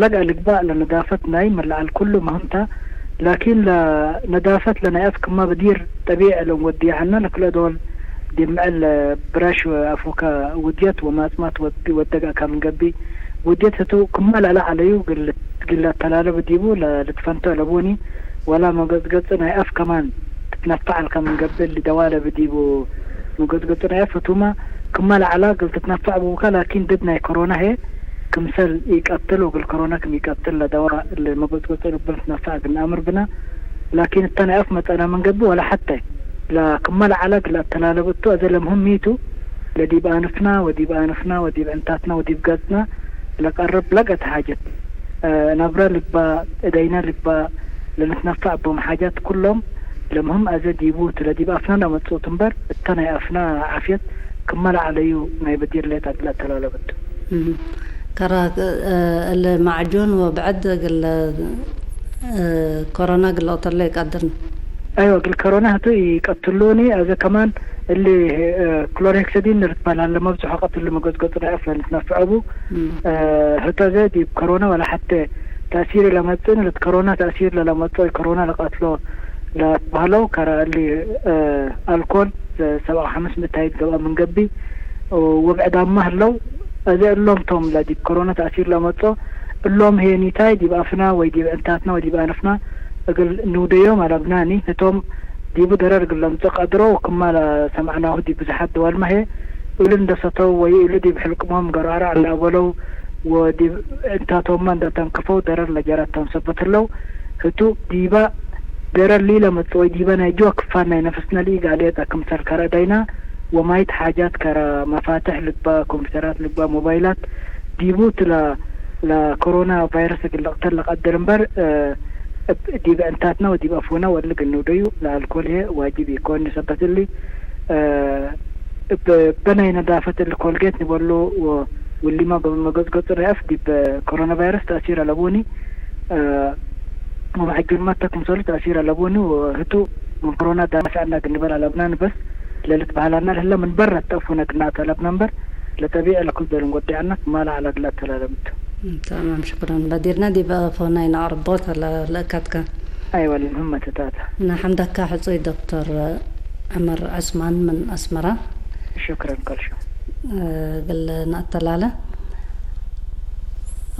ለገአ ልግባእ፣ ለነዳፈት ናይ ምን ለዐል ኩሉ ምህም ተ። ላኪን ለነዳፈት ለናይ አፍ ክመ በዲር ጠቢዕ ለእንወድዩ ዐልነ፣ ለክልኤ ዶል ዲብ ምዕል ብራሽ አፉከ ውድየት ወማጽማት ወድ-፣ ወደግአከ ምን ገብእ፣ ውድየት ህቱ ክመ ለዐለ ዐለዩ እግል፣ እግል ለአተላልብ ዲቡ ለ-፣ ልትፈንቶ አለቡኒ፣ ወላ መገጽገጽ ናይ አፍ ከማን ትትነፈዕ ዐልከ ምን ገብእ፣ እሊ ደዋለ ብዲቡ መገጽገጽ ናይ አፍ ህቱመ ክመ ለዐላ እግል ትትነፈዕ ብቡከ፣ ላኪን ድድ ናይ ኮሮና ህዬ ክምሰል ኢቀትል ወእግል ኮሮና ክም ኢቀትል ለደዋ ለመጎጽጎጽ ልብል ትነፈዕ እግል ነአምር ብነ። ላኪን እተ ናይ አፍ መጸነ ምን ገብእ ወለ ሐቴ ለክመ ለዐለ እግል አተላልብ እቱ። አዜ ለምህም ሚ ቱ፣ ለዲብ አንፍና ወዲብ አንፍና ወዲብ ዕንታትና ወዲብ ገጽና ለቀርብ ለገት ሓጀት፣ እ፣ ነብረ ልግባእ፣ እደይነ ልግባእ፣ ለንትነፈዕ እቦም ሓጃት ኩሎም ለምህም አዜ ዲቡ ቱ። ለዲብ አፍና ለአመጽኡት እምበር እተ ናይ አፍና ዓፍየት ክመ ለዐለዩ ናይ በዲር ሌት እግል አተላለብ ቱ። እም። ከረ፣ እ፣ እለ ማዕጁን ወብዕድ እግል፣ እ፣ ኮሮና እግል ልቀትሎ ኢቀድርን። አይወ፣ እግል ኮሮና ህቱ ኢቀትሉኒ። አዜ ከማን እሊ፣ እ፣ ክሎርሄክሰዲን ንርትበል ሀለ መብዝሖ ቀትል መገዝገጹ ናይ አፍ ለንትነፍዐ ቡ። እም። እ፣ ህቱ አዜ ዲብ ኮሮና ወላ ሐቴ ተእሲር ለመጽእን፣ ለኮሮና ተእሲር ለለመጽኦ ኮሮና ለቀትሎ ለትበህለው ከረ እሊ፣ እ፣ አልኮል ሰብዓ ወሐምስ ምእታይት ገብአ ምን ገብእ ወብዕዳማ ህለው። አዜ እሎም ቶም ለዲብ ኮሮና ተእሲር ለመጽኦ እሎም ሄኒታይ ዲብ አፍና ወይ ዲብ ዕንታትና ወይ ዲብ አነፍና እግል ንውደዮም አለብናኒ። ህቶም ዲቡ ደረር እግል ለምጽእ ቀድሮ ወክማ ለሰምዕናሁ ዲብ ብዝሓት ደዋልመ ህዬ እሉ እንደ ሰተው ወይ እሉ ዲብ ሕልቅሞም ገራራዕ እንደ አበለው ወዲብ ዕንታቶምመ እንደ ተንክፈው ደረር ለጀረት ቶም ሰበት ህለው። ህቱ ዲበ ደረር ሊለመጽእ ወይ ዲበ ናይ ጅወ ክፋል ናይ ነፍስነ ለኢጋሌጠ ክምሰል ከረ እዳይና ወማይት ሓጃት ከረ መፋትሕ ልግበእ፣ ኮምፒተራት ልግበእ፣ ሞባይላት ዲቡ ቱ ለ-፣ ለኮሮና ቫይረስ እግል ልቅተል ለቀድር እምበር፣ እ፣ እብ ዲብ ዕንታትና ወዲብ አፍሁና ወእሊ እግል ንውደዩ ለአልኮል ህዬ ዋጅብ ኢኮን። ሰበት እሊ፣ እ፣ እብ በናይ ነዳፈት እሊ ኮልጌት ንበሉ ወ-፣ ወሊማ መገጽገጹ ናይ አፍ ዲብ ኮሮና ቫይረስ ተእሲር አለቡኒ፣ እ፣ ወመዐጅን መተ ክምሰሉ ተእሲር አለቡኒ ወህቱ ምን ኮሮና ዳፍዐና እግል ንበል አለብናኒ በስ ለልትበህላና ለህለ ምን በረ ተአፉነ እግል ነአተለብነ እምበር ለጠቢዕ ለክል ዶል እንጎዴ ዐልነ ክማለ ዐለ እግል አተላለብቱ። እም፣ ተማም፣ ሽክረን። በዲርና ዲብ አፎናይ ነአቅርቦ ተ-፣ ለ-፣ ለእከትከ። አይወ፣ ለምህመት እታተ። ነሐምደካ ሕጹይ ዶክተር ዐመር ዐስማን ምን አስመራ። ሽክረን ከልሹ። እ፣ እግል ነአተላለ።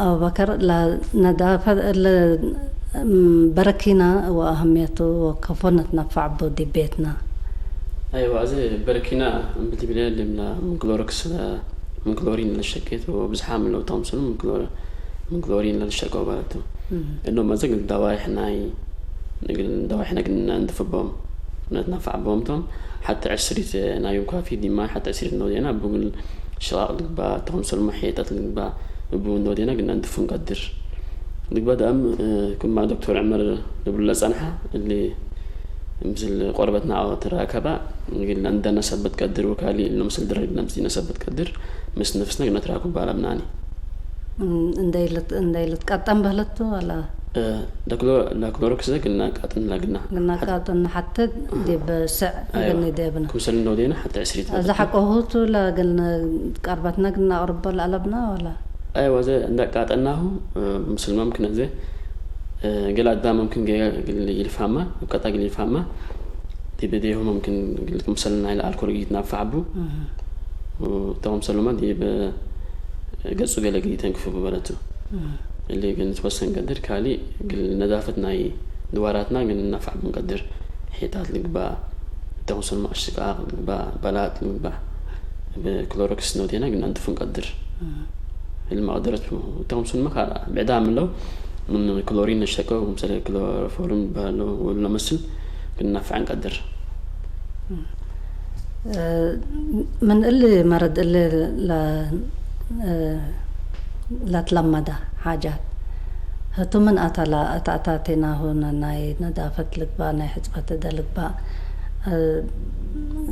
አቡበከር፣ ለነዳፈ-፣ ለ-፣ እም፣ በረኪና ወአህምየቱ ወከፎ ነትነፈዕ ቡ ዲብ ቤትና? አይወ፣ አዜ በረኪና እምብል ዲብለ እሊ ምን ክሎሮክስ ለ-፣ ምን ክሎሪን ለሸቄቱ ወብዝሓም ለውታም ስኑ ምን ክሎ-፣ ምን ክሎሪን ለልሸቀው ባለቱ። እም። እኖም አዜ እግል ደዋይሕ ናይ፣ እግል ደዋይሕ ናይ እግል ነንድፍ ቦም፣ ነትነፈዕ ቦም ቶም። ሐቴ ዕስሪት ናዩም ካፊ ዲማይ ሐቴ ዕስሪት እንወዴና እቡ እግል ሽቃቅ ልግባእ፣ ተምሰል መሕየጠት ልግባእ፣ እቡ እንወዴና እግል ነንድፉ እንቀድር። ልግባእ ደአም፣ እ፣ ክማ ዶክተር ዕመር ልብሉ ለጸንሐ፣ እሊ ምስል ቆርበትና አው ትራከባ፣ እግል ለእንደነ ሰበት ቀድር ወካሊ፣ እሉ ምስል ድረግ ለምጽእነ ሰበት ቀድር፣ ምስ ነፍስነ እግል ነትራኩብ አለብናኒ። እም፣ እንደ ኢልት-፣ እንደ ኢልትቃጠን በህለቱ ወላ? እ፣ ለክሎ-፣ ለክሎሮክስ ግና ቃጥን ለግና። ግና ሐት-፣ ቃጥን ሐተ ዲብ ስዕ አይዋ። እግል ንዴብና። ክምሰል እንደ ወዴና ሐተ ዕስሪት እዛ በህለቱ። ሐቆሁቱ ለግል ቀርበትና ግና አቅርቦ ለአለብና ወላ? አይዋ፣ እዘ እንደ ቃጠናሁ፣ እ፣ ምስል መምክን እዘ፣ እ፣ ገለ አዳም መምክን ገ-፣ ግል ይልፋማ፣ እብ ቀጣ ግል ይልፋማ፣ ዲብ እዴሁ መምክን ግል ክምሰል ናይለ አልኮል ግይት ናፋዕ ቡ። እህ። እ፣ ተምሰሉመ ዲብ ገጹ ገለ ግይት ተንክፍ ቡ በለቱ። እህ። እሊ ግን ንትወሰን ቀድር ካሊ ግል ነዛፈት ናይ ድዋራትና ግን ናፋዕ ቡ እንቀድር። ሒጣት ልግባእ፣ ተምሰሉመ አሽቃቅ ልግባእ፣ በላጥ ልግባእ። እብ ክሎሮክስ ነውዴና ግን አንትፉ እንቀድር። እህ። እሊ መቅደረት ቡ። ተምሰሉመ ካልአ ብዕዳም እለው ምን ክሎሪን ነሸቀው፣ ክምሰለ ክሎሮፎርም በህለው ወሉ ለመስል ግን ናፋዕ እንቀድር። እህ። እ፣ ምን እሊ መረድ እሊ ለ-፣ እ፣ ለትለመደ ሓጃት ህቱ ምን አተላ፣ እት አታቴናሁ ናይ ነዳፈት ልግባእ፣ ናይ ሕጽበት እደ ልግባእ፣ እ፣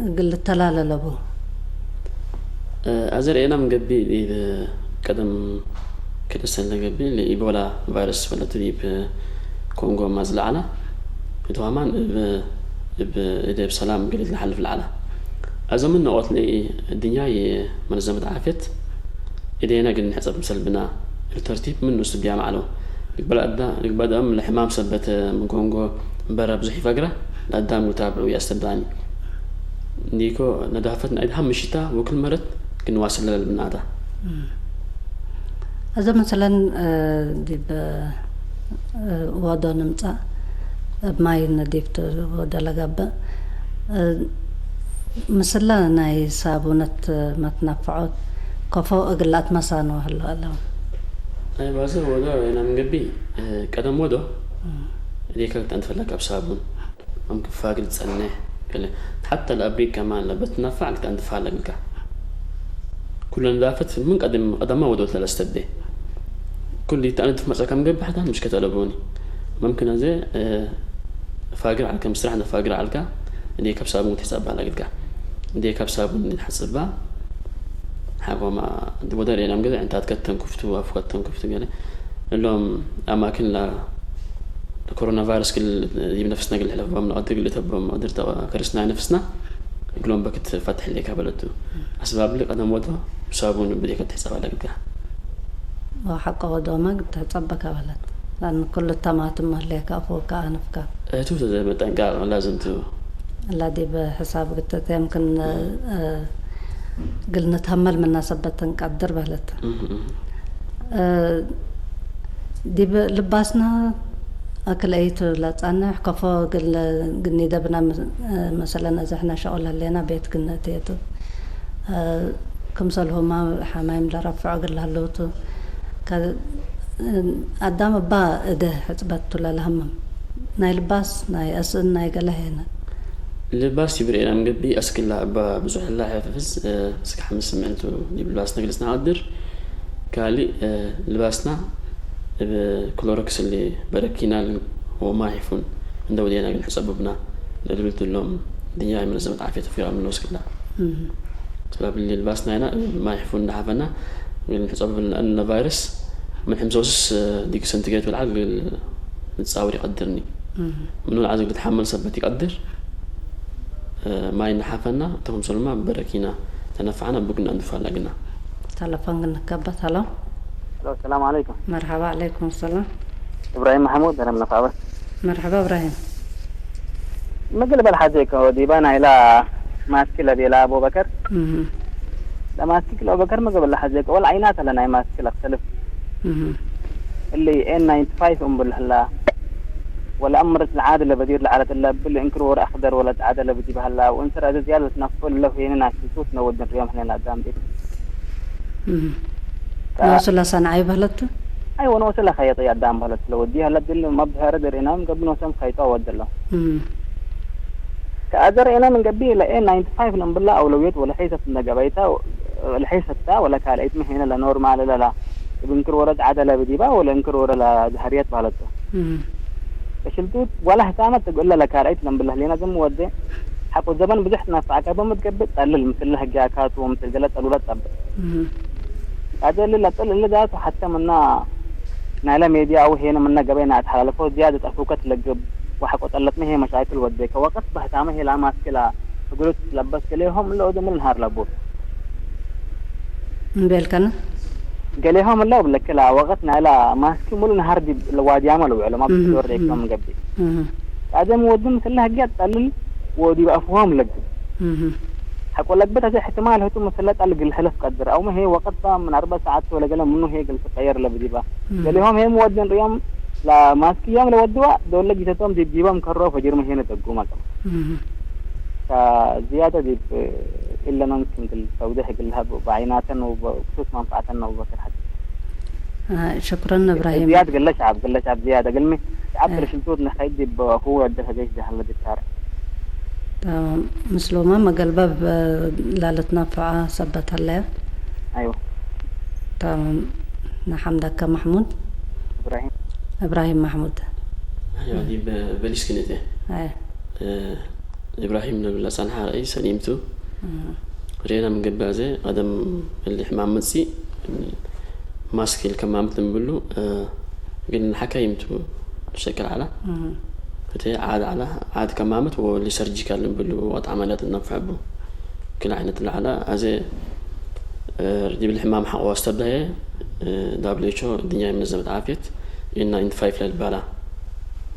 እግል ልተላለ ለቡ። እ፣ አዘ ርኤና ምን ገብእ፣ ዲብ ቀደም ክልኤ ሰኒ ለገብእ ለኢቦላ ቫይረስ ፈለቱ ዲብ ኮንጎ ማጽእ ለዐላ። እቱ ሀማን እብ፣ እብ እዴ እብ ሰላም እግል ኢትለሐልፍ ለዐላ። አዘ ምን ነቆት ለእድንያይ መነዘመት ዓፍየት እዴነ እግል ንሕጸብ ምሰል ብና፣ እሉ ተርቲብ ምኑ ስብያም ዐለው። ልግበእ ለአዳ-፣ ልግበእ ደአም ለሕማም ሰበት ምን ኮንጎ እምበረ ብዙሕ ኢፈግረ፣ ለአዳም እግል ታብዑ ይአስተብዳኒ። እንዲኮ ነዳፈት ናይ ደሐም ምሽታ ወክል መረት እግል ንዋስል ለልብናታ። እም። አዘ መሰለን፣ እ፣ ዲብ፣ እ፣ ወዶ ንምጸእ፣ እብ ማይ ነዲፍ ቱ ወዶ ለገብእ፣ እ፣ ምስለ ናይ ሳቡነት መትነፈዖት ከፎ እግል ለአትመሳኖ ህሎ አለው። አይ፣ ባዘ ወዶ ወይና ምን ገብእ፣ እ፣ ቀደም ወዶ እም። እዴከ ልትአንትፈለክ እብ ሳቡን። አምክን ፋግል ጸኔሕ፣ ገሌ ሐተ ለአብሪቅ ከማን ለበትናፋዕ ልትአንትፋ ለእግልካ። ኩሉ ነዳፈት ምን ቀደም ቀደማ ወዶት ለለስተብዴ። ኩሉ ኢተአንትፍ መጸካ ምን ገብእ ሐታ ምሽከት አለቦኒ። መምክን አዜ፣ እ፣ ፋግር ዐልከ፣ ምስራሕ እንደ ፋግር ዐልካ፣ እዴከ እብ ሳቡን ትሕጸባ ለእግልካ። እዴከ እብ ሳቡን ኢትሐጽባ። ሐቆማ ዲብ ወደ ርኤናም ገሌ ዕንታትከ ተንኩፍቱ፣ አፉከ ተንኩፍቱ ገሌ። እሎም አማክን ለ-፣ ለኮሮና ቫይረስ እግል ዲብ ነፍስና እግል ሕለፍ ቦም ንቀድር፣ እግል እተቦም ንቀድር፣ ተከርስና ነፍስና እግሎም በክት ፈትሕ ሌከ በለቱ። አስባብሊ ቀደም ወዶ ሳቡን ብዴከ ትሕጸባ ለግጋ። ወሐቆ ወዶመ እግል ትሕጸበከ በለት። ለአን ኩሉ ተማትም መህሌከ አፉከ አንፍከ። እቱ መጠንቀቅ ላዝም ቱ። እላ ዲብ ሕሳብ ግተተ የምክን፣ እ፣ እግል ንትሀመል ምነ ሰበት እንቀድር በለት። እህ፣ እህ። እ፣ ዲብ ልባስና አክል አይቱ ለጸንሕ ከፎ እግል ግኒደብና፣ መሰለን፣ እዚ ሕነ ሸቁል ህሌና ቤት ግነትየቱ፣ እ፣ ክምሰልሁማ ሐማይም ለረፍዖ እግል ለህለውቱ፣ ከ-፣ አዳም እባ እደ ሕጽበት ቱ ለለሀምም። ናይ ልባስ፣ ናይ አስእን፣ ናይ ገለ ሄነ። ልባስ ዲብ ርኤናም ገብእ አስክላ እባ ብዙሕ ህላ ሐፍዝ፣ እ፣ እስክ ሐምስ ስምዕንቱ ዲብ ልባስና ግልጽ ነቀድር። ካልእ፣ እ፣ ልባስና እብ ክሎሮክስ እሊ በረኪናል ወማይ ሕፉን እንደ ወዴና እግል ሕጸብብና ለልብል እሎም ድንያ የመነዘመት ዓፍየት አፍሪቃ ምንወስክላ። እህ። ሰባብ እሊ ልባስ ናይና ማይ ሕፉን እንደ ሐፈና እግል ሕጸብብና ለቫይረስ ምን ሕምሳ ወስስ ዲግሪ ሰንቲግሬድ ወለዐል እግል ልትጻወር ይቀድርኒ። እህ። ምኑ ለዐል እግል ልትሐመል ሰበት ይቀድር። ማይ እንሓፈና፣ እቶም ሰሉማ በረኪና ተነፈዐና፣ ብግና እንፋላ ግና። ተለፎን ግን ንከበት። ሀሎ። ሄሎ፣ ሰላም ዐለይኩም። መርሐባ፣ ዐለይኩም ሰላም። እብራሂም መሐሙድ፣ ደረም ነፋበት። መርሐባ እብራሂም። ምግል በል ሐዜከ ወዲባ ናይላ ማስኪ ለቤላ አቡበከር። እህ። ለማስኪ ለአቡበከር ምግል በል ሐዜከ ወል ዐይናተ ለናይ ማስኪ ለክተልፍ። እህ። እሊ ኤን ናይንቲ ፋይቭ እምብል ህላ። ወለአምርት ለዓድ ለበዲር ለዐለት እለ እብል እንክር ወረ አክደር ወለትዓደ ለብጅበ ህላ ወእንስር አዜ ዝያደት ነፍል እለ ሄነ ናሽንቱት ነወድን ርዮም ህሌን አዳም ቤት። እህ። ከ-፣ ኖሱ ለሰንዓዩ በህለት? አይ ወኖሱ ለኸየጠ አዳም በህለት ለወዲ ህለ ድል መብህረ ደሬናም ገብእ ኖሰም ኸይጦ ወደለው። እህ። ከአዘር ኤነ ምን ገብእ ለኤን ናይንቲ ፋይቭ ለእምብላ አውለውየት ወለሐይሰት እንደ ገበይታ ለሐይሰታ ወለካልአይት ምን ሄነ ለኖርማል ለላ እብ እንክር ወረ ጸዓደ ለብዲባ ወለ እንክር ወረ ለዘሀርየት በህለቱ። እህ። እሽልቱ ወለ ህታመት እግለ ለካልአይት ለምብለህ ሌና ዝም ወዴ ሐቆ ዘበን ብዙሕ ትነፈዐከ በምትገብእ ጠልል ምስል ህግያካቱ ወምስል ገለ ጠሉለት ጠብእ። እህ። አዜ እሊ ለጥል እሊ ዛቱ ሐተ ምና ናይለ ሜድያ አው ሄነ ምነ ገበይ ናትሐላልፎ ዝያደት አፉከት ለግብ ወሐቆ ጠለትመ ህዬ መሻክል ወዴከ ወቀት በህታመ ህዬ ለአማስክላ እግሉ ትትለበስ ገሌሆም እለ ወዴ ምን ነሃር ለቡ። እምቤልከነ? ገሌሆም እለ እብለክላ ወቀት ናይላ ማስኪ ሙሉ ነሃር ዲብ ለዋድያመ ለውዕሎ እህ፣ ማብዶር እህ። ዴክቶም ገብእ። እህ። ቃደም ወድም ስለ ህግያት ጠልል ወዲብ አፍሆም ለግብ። እህ። ሐቆ ለግበት አዜ እሕትማል ህቱ ምስለ ጠል ግል ሕለፍ ቀድር። አውመ ህዬ ወቀት ባ ምን አርበዕ ሰዓት ወለገለ ምኑ ህዬ ግል ትቀየር ለብዲባ። እህ። ገሌሆም ህዬ ምወድን ርዮም ለማስኪ ዮም ለወድዋ ዶለ ጊሰቶም ዲብ ዲቦም ከሮ ፈጅርመ ህዬ ነጠጉም አቅም። እህ። ከዝያደ ዲብ እለ መምክን እግል ተውዴሕ እግል ለሀብ በዐይናተን ወበክሱስ መንፈዐተን አቡበከር ሐቴ። አ፣ ሽክረን እብራሂም። ዝያድ ግለ ሸዐብ፣ ግለ ሸዐብ ዝያድ እግልሚ ሸዐብ አ። ክል ሽልቱት ነኸይድ ዲብ አፉ ወዕድ ከጀሽ ደሀለ ዲብ ሻርዕ። ተማም። ምስሉመ መገልበብ ላልትነፈዐ ሰበት ሀለየ። አይወ። ተማም። ነሐምደከ መሕሙድ። እብራሂም። እብራሂም መሕሙድ። አይወ፣ ዲብ በሊስ ክን እቴ። አይ። እ፣ እብራሂም ለብል ለጸንሐ ረአይ ሰሊም ቱ። እም። ርኤና ምን ገብእ አዜ ቀደም እሊ ሕማም መጽእ፣ ማስክ ኢልከማመት ልንብሉ፣ እ፣ ግን ሐካይም ቱ ሸቅል ዐላ። እም። እቴ ዓድ ዐላ፣ ዓድ ከማመት ወእሊ ሰርጂካል ልንብሉ ወቅት ዐመልያት እነፍዐ ቡ። ክል ዐይነት ለዐላ አዜ፣ እ፣ ዲብ ሕማም ሐቆ አስተብዳየ፣ እ፣ ዳብሊው ኤች ኦ፣ ድንያይ መነዘመት ዓፍየት፣ ኤን ናይንቲ ፋይቭ ለልባላ።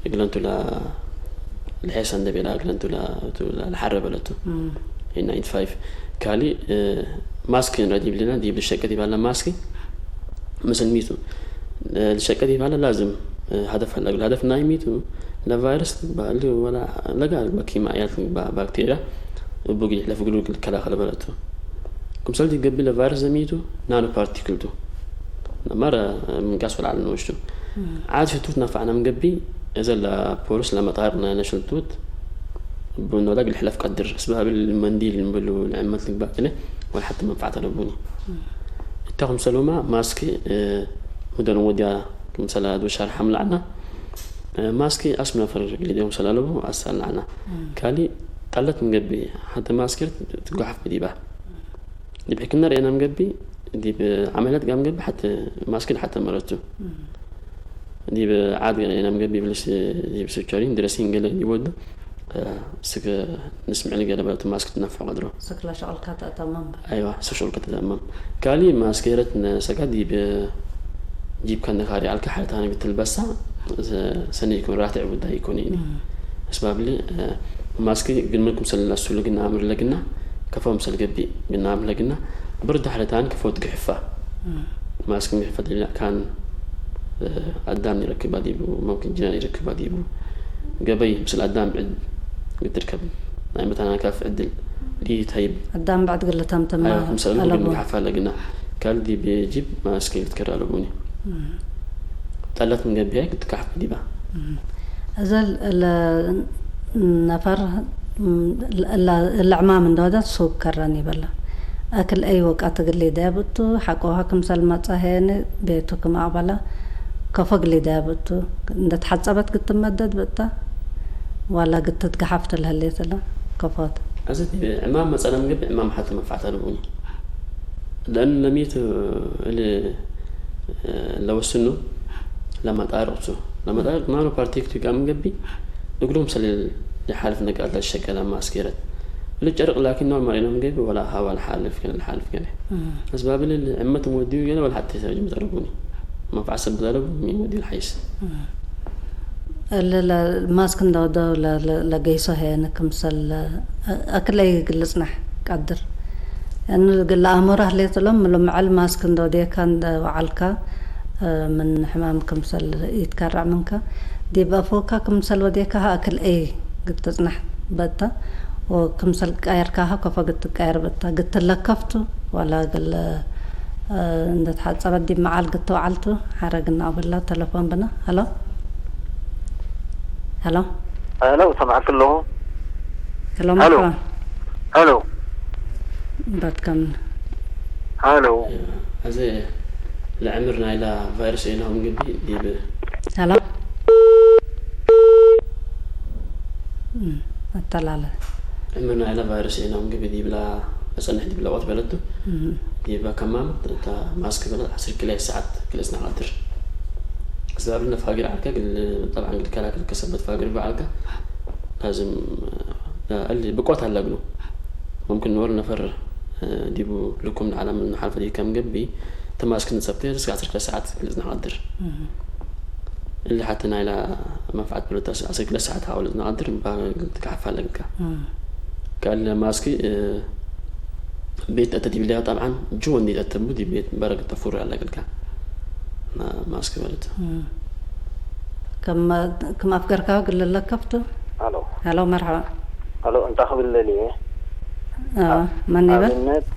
እግለንቱ ለ-፣ ለሔሰ እንደ ቤላ እግለንቱ ለ-፣ ቱ ለ-፣ ለሐረ በለቱ። እም። ኤን ናይንቲ ፋይቭ። ካሊ፣ እ፣ ማስክ እንረ ዲብሊና፣ ዲብ ልሸቀ ዲብ አለ ማስክ ምስል ሚቱ። እ፣ ልሸቀ ዲብ አለ ላዝም፣ እ፣ ሀደፍ አለ። እግል ሀደፍ ናይ ሚቱ ለቫይረስ ባል ወላ ለጋ በኪማያት ባ-፣ ባክቴሪያ እቡ ግል ለፍግሩ ልከላከል በለቱ። ክምሰል ዲብ ገብእ ለቫይረስ ዘሚቱ ናኖ ፓርቲክል ቱ። ነማረ ምንቃስ ወለዐል ንወሽቱ። እም። ዓድ ሽቱት ነፋዕና ምንገብእ፣ እዘ ለፖርስ ለመጣር ናይነ ሽልቱት፣ እቡ ኖዳ እግል ሕለፍ ቀድር፣ እስባብ እሊ መንዲል እንብሉ ለዕመት ልግባእ ጭነ፣ ወለሐቲ መንፈዓት አለቡኒ። እም። እተ ክምሰሉማ ማስክ፣ እ፣ ሙደን ወድያ ክምሰል አድወ ሻርሐም ለዐና፣ እ፣ ማስክ አስም ነፈር እግል ዲዮም ሰላለቡ አሳል ለዐና። እም። ካሊ ጠለት ምን ገብእ፣ ሐቴ ማስክ ትጓሐፍ ዲባ። ዲብ ሕክምና ርኤና ምን ገብእ፣ ዲብ ዐመልያት ጋር ምን ገብእ፣ ሐቴ ማስክ ሐቴ መረቱ። ዲብ ዓድ ርኤና ምን ገብእ፣ ብልስ ዲብ ሱቸሪን ድረሲን ገለ ዲብ ወዱ፣ ስክ ንስምዕ ልገለ በለቱ ማስክ ትነፍዕ ቀድሮ። ስክ ለሸቅልካ ተአተመም። አይዋ፣ ስክ ሸቅልካ ተአተመም። ካሊ ማስክ ሄረት ነሰጋ ዲብ ጂብካ እንዴ ካሪ ዐልከ፣ ሐለታኒ ብትልበሳ ሰኒ ኢኮን፣ ራትዕ ቡዳ ኢኮን ኢኒ። እም። እስባብሊ፣ እ፣ ማስክ ግንመ ክምሰል ለሱ ልግና አምር ለግና፣ ከፎ ምሰል ገቢእ ግና አምር ለግና፣ ብርድ ሐለታኒ ከፎ ትግሕፋ። እም። ማስክ ግሕፈት ሌላ ካን፣ እ፣ አዳም ይረክባ ዲቡ፣ መምክን ጅናን ይረክባ ዲቡ። ገበይ ምስል አዳም ብዕድ ግትርከብ ናይ መተናካፍ ዕድል ሊተይብ። አዳም ብዕድ ግለ ተምተማ አዮ፣ ክምሰል አለቡ። ግንግሐፋ ለግና። ካል ዲብ ጂብ ማስክ ልትከር አለቡኒ። እም። ጠለት ምን ገብያይ ክትካሕፍ ዲባ። እም። እዘ ለ-፣ ነፈር፣ እም፣ እለ፣ እለ ዕማም እንደ ወደት ሱግ ከረን ይበላ። አክል አይ ወቃት እግል ሊደብ እቱ፣ ሐቆሃ ክምሰል መጸ ሄኒ ቤቱ ክም አቅበላ፣ ከፎ እግል ሊደብ እቱ። እንደ ተሐጸበት ግትመደድ ብእታ፣ ዋላ ግትትገሐፍ ትልህሌት እለ ከፎት። አዘ ዕማም መጸ ለምግብ ዕማም ሐተ መንፈዓት አለቡኒ። ለእን ለሚት እሊ ለወስኑ ለመጣርቅ ቱ። ለመጣርቅ ማኑ ፓርቲክ ቱ ጋር ምንገቢ እግሩም ሰለል ለሓልፍ ነቃት ለሸቀለ ማስኬረት። እሊ ጨርቅ ላኪን ኖርማል ነው ምንገቢ ወላ ሀዋ ለሓልፍ ከነ ለሓልፍ ከነ። እም። አስባብ እሊ ዕመት ወዲዩ ገለ ወላ ሐቴ ሰጅም ጠርጉኒ። መንፈዓት ሰብ ጠርጉ ሚ ወዲዩ ለሐይስ። እም። እሊ ለማስክ እንደወደው ለ-፣ ለ-፣ ለገይሶ ሄነ ክምሰል ለ-፣ አ-፣ አክለይ ግልጽ ነሕ ቀድር። እን እግል ለአእምሮ ህሌት እሎም፣ እሎም መዐል ማስክ እንደ ወዴካ እንደ ወዐልካ፣ እ፣ ምን ሕማም ክምሰል ኢትከረዕ ምንከ፣ ዲብ አፎካ ክምሰል ወዴካ አክል እይ ግትጽነሕ በተ፣ ወክምሰል ቀየርካሀ ከፎ ግትቀየር በተ፣ ግትለከፍቱ፣ ወላ እግል፣ እ፣ እንደ ተሐጸበት ዲብ መዓል ግትወዐልቱ፣ ሐረግና አብላ ተለፎን ብነ። ሀሎ? ሀሎ? ሀሎ፣ ሰምዐክ ኣለኹ። ሄሎ፣ ሄሎ። መርሐባ። ሄሎ። በትከም። ሄሎ። አዜ ለዕምር ናይላ ቫይረስ ኤናሁ እንግዲ ዲብ ሄሎ። እም፣ አተላለ። ዕምር ናይላ ቫይረስ ኤናሁ እንግዲ ዲብላ አጸንሕ ዲብላ ወቅት በለቱ። እም። ዲበ ከማም እተ ማስክ በለት ዐስር ክላይ ሰዓት ክልእስና ቀድር። አስባብነ ፋግር ዐልከ እግል፣ ጠብዓን እግል ከላከል ከሰበት ፋግር በዐልከ ላዝም፣ እ፣ እሊ ብቆት አለ እግሉ። ሙምክን ኖር ነፈር፣ እ፣ ዲቡ ልኩም ለዓለም ነሓልፈ ዲከም ገብእ፣ ተማስክ ንጸብቴ እስከ ዐስር ክለ ሰዓት ልጽና ቀድር። እህ። እሊ ሐተ ናይላ መንፈዓት ብሎ ተስ-፣ ዐስር ክለ ሰዓት ሐወል ልጽና ቀድር፣ እባ ትከሓፋ ለግካ። እህ። ከእለ ማስክ፣ እ፣ ቤት እተ ዲብሊያ ጠብዓን ጁ ወንዲ ተተቡ ዲብ ቤት በረግ ተፉር ያለ እግልካ። ማ-፣ ማስክ በለት። እም። ከም፣ ከም አፍገርካ እግል ለከፍቱ። ሀሎ። ሀሎ፣ መርሐባ። ሀሎ፣ እንታ ክብል ለልየ? አዎ፣ አ-፣ መን ይበል? አብነት፣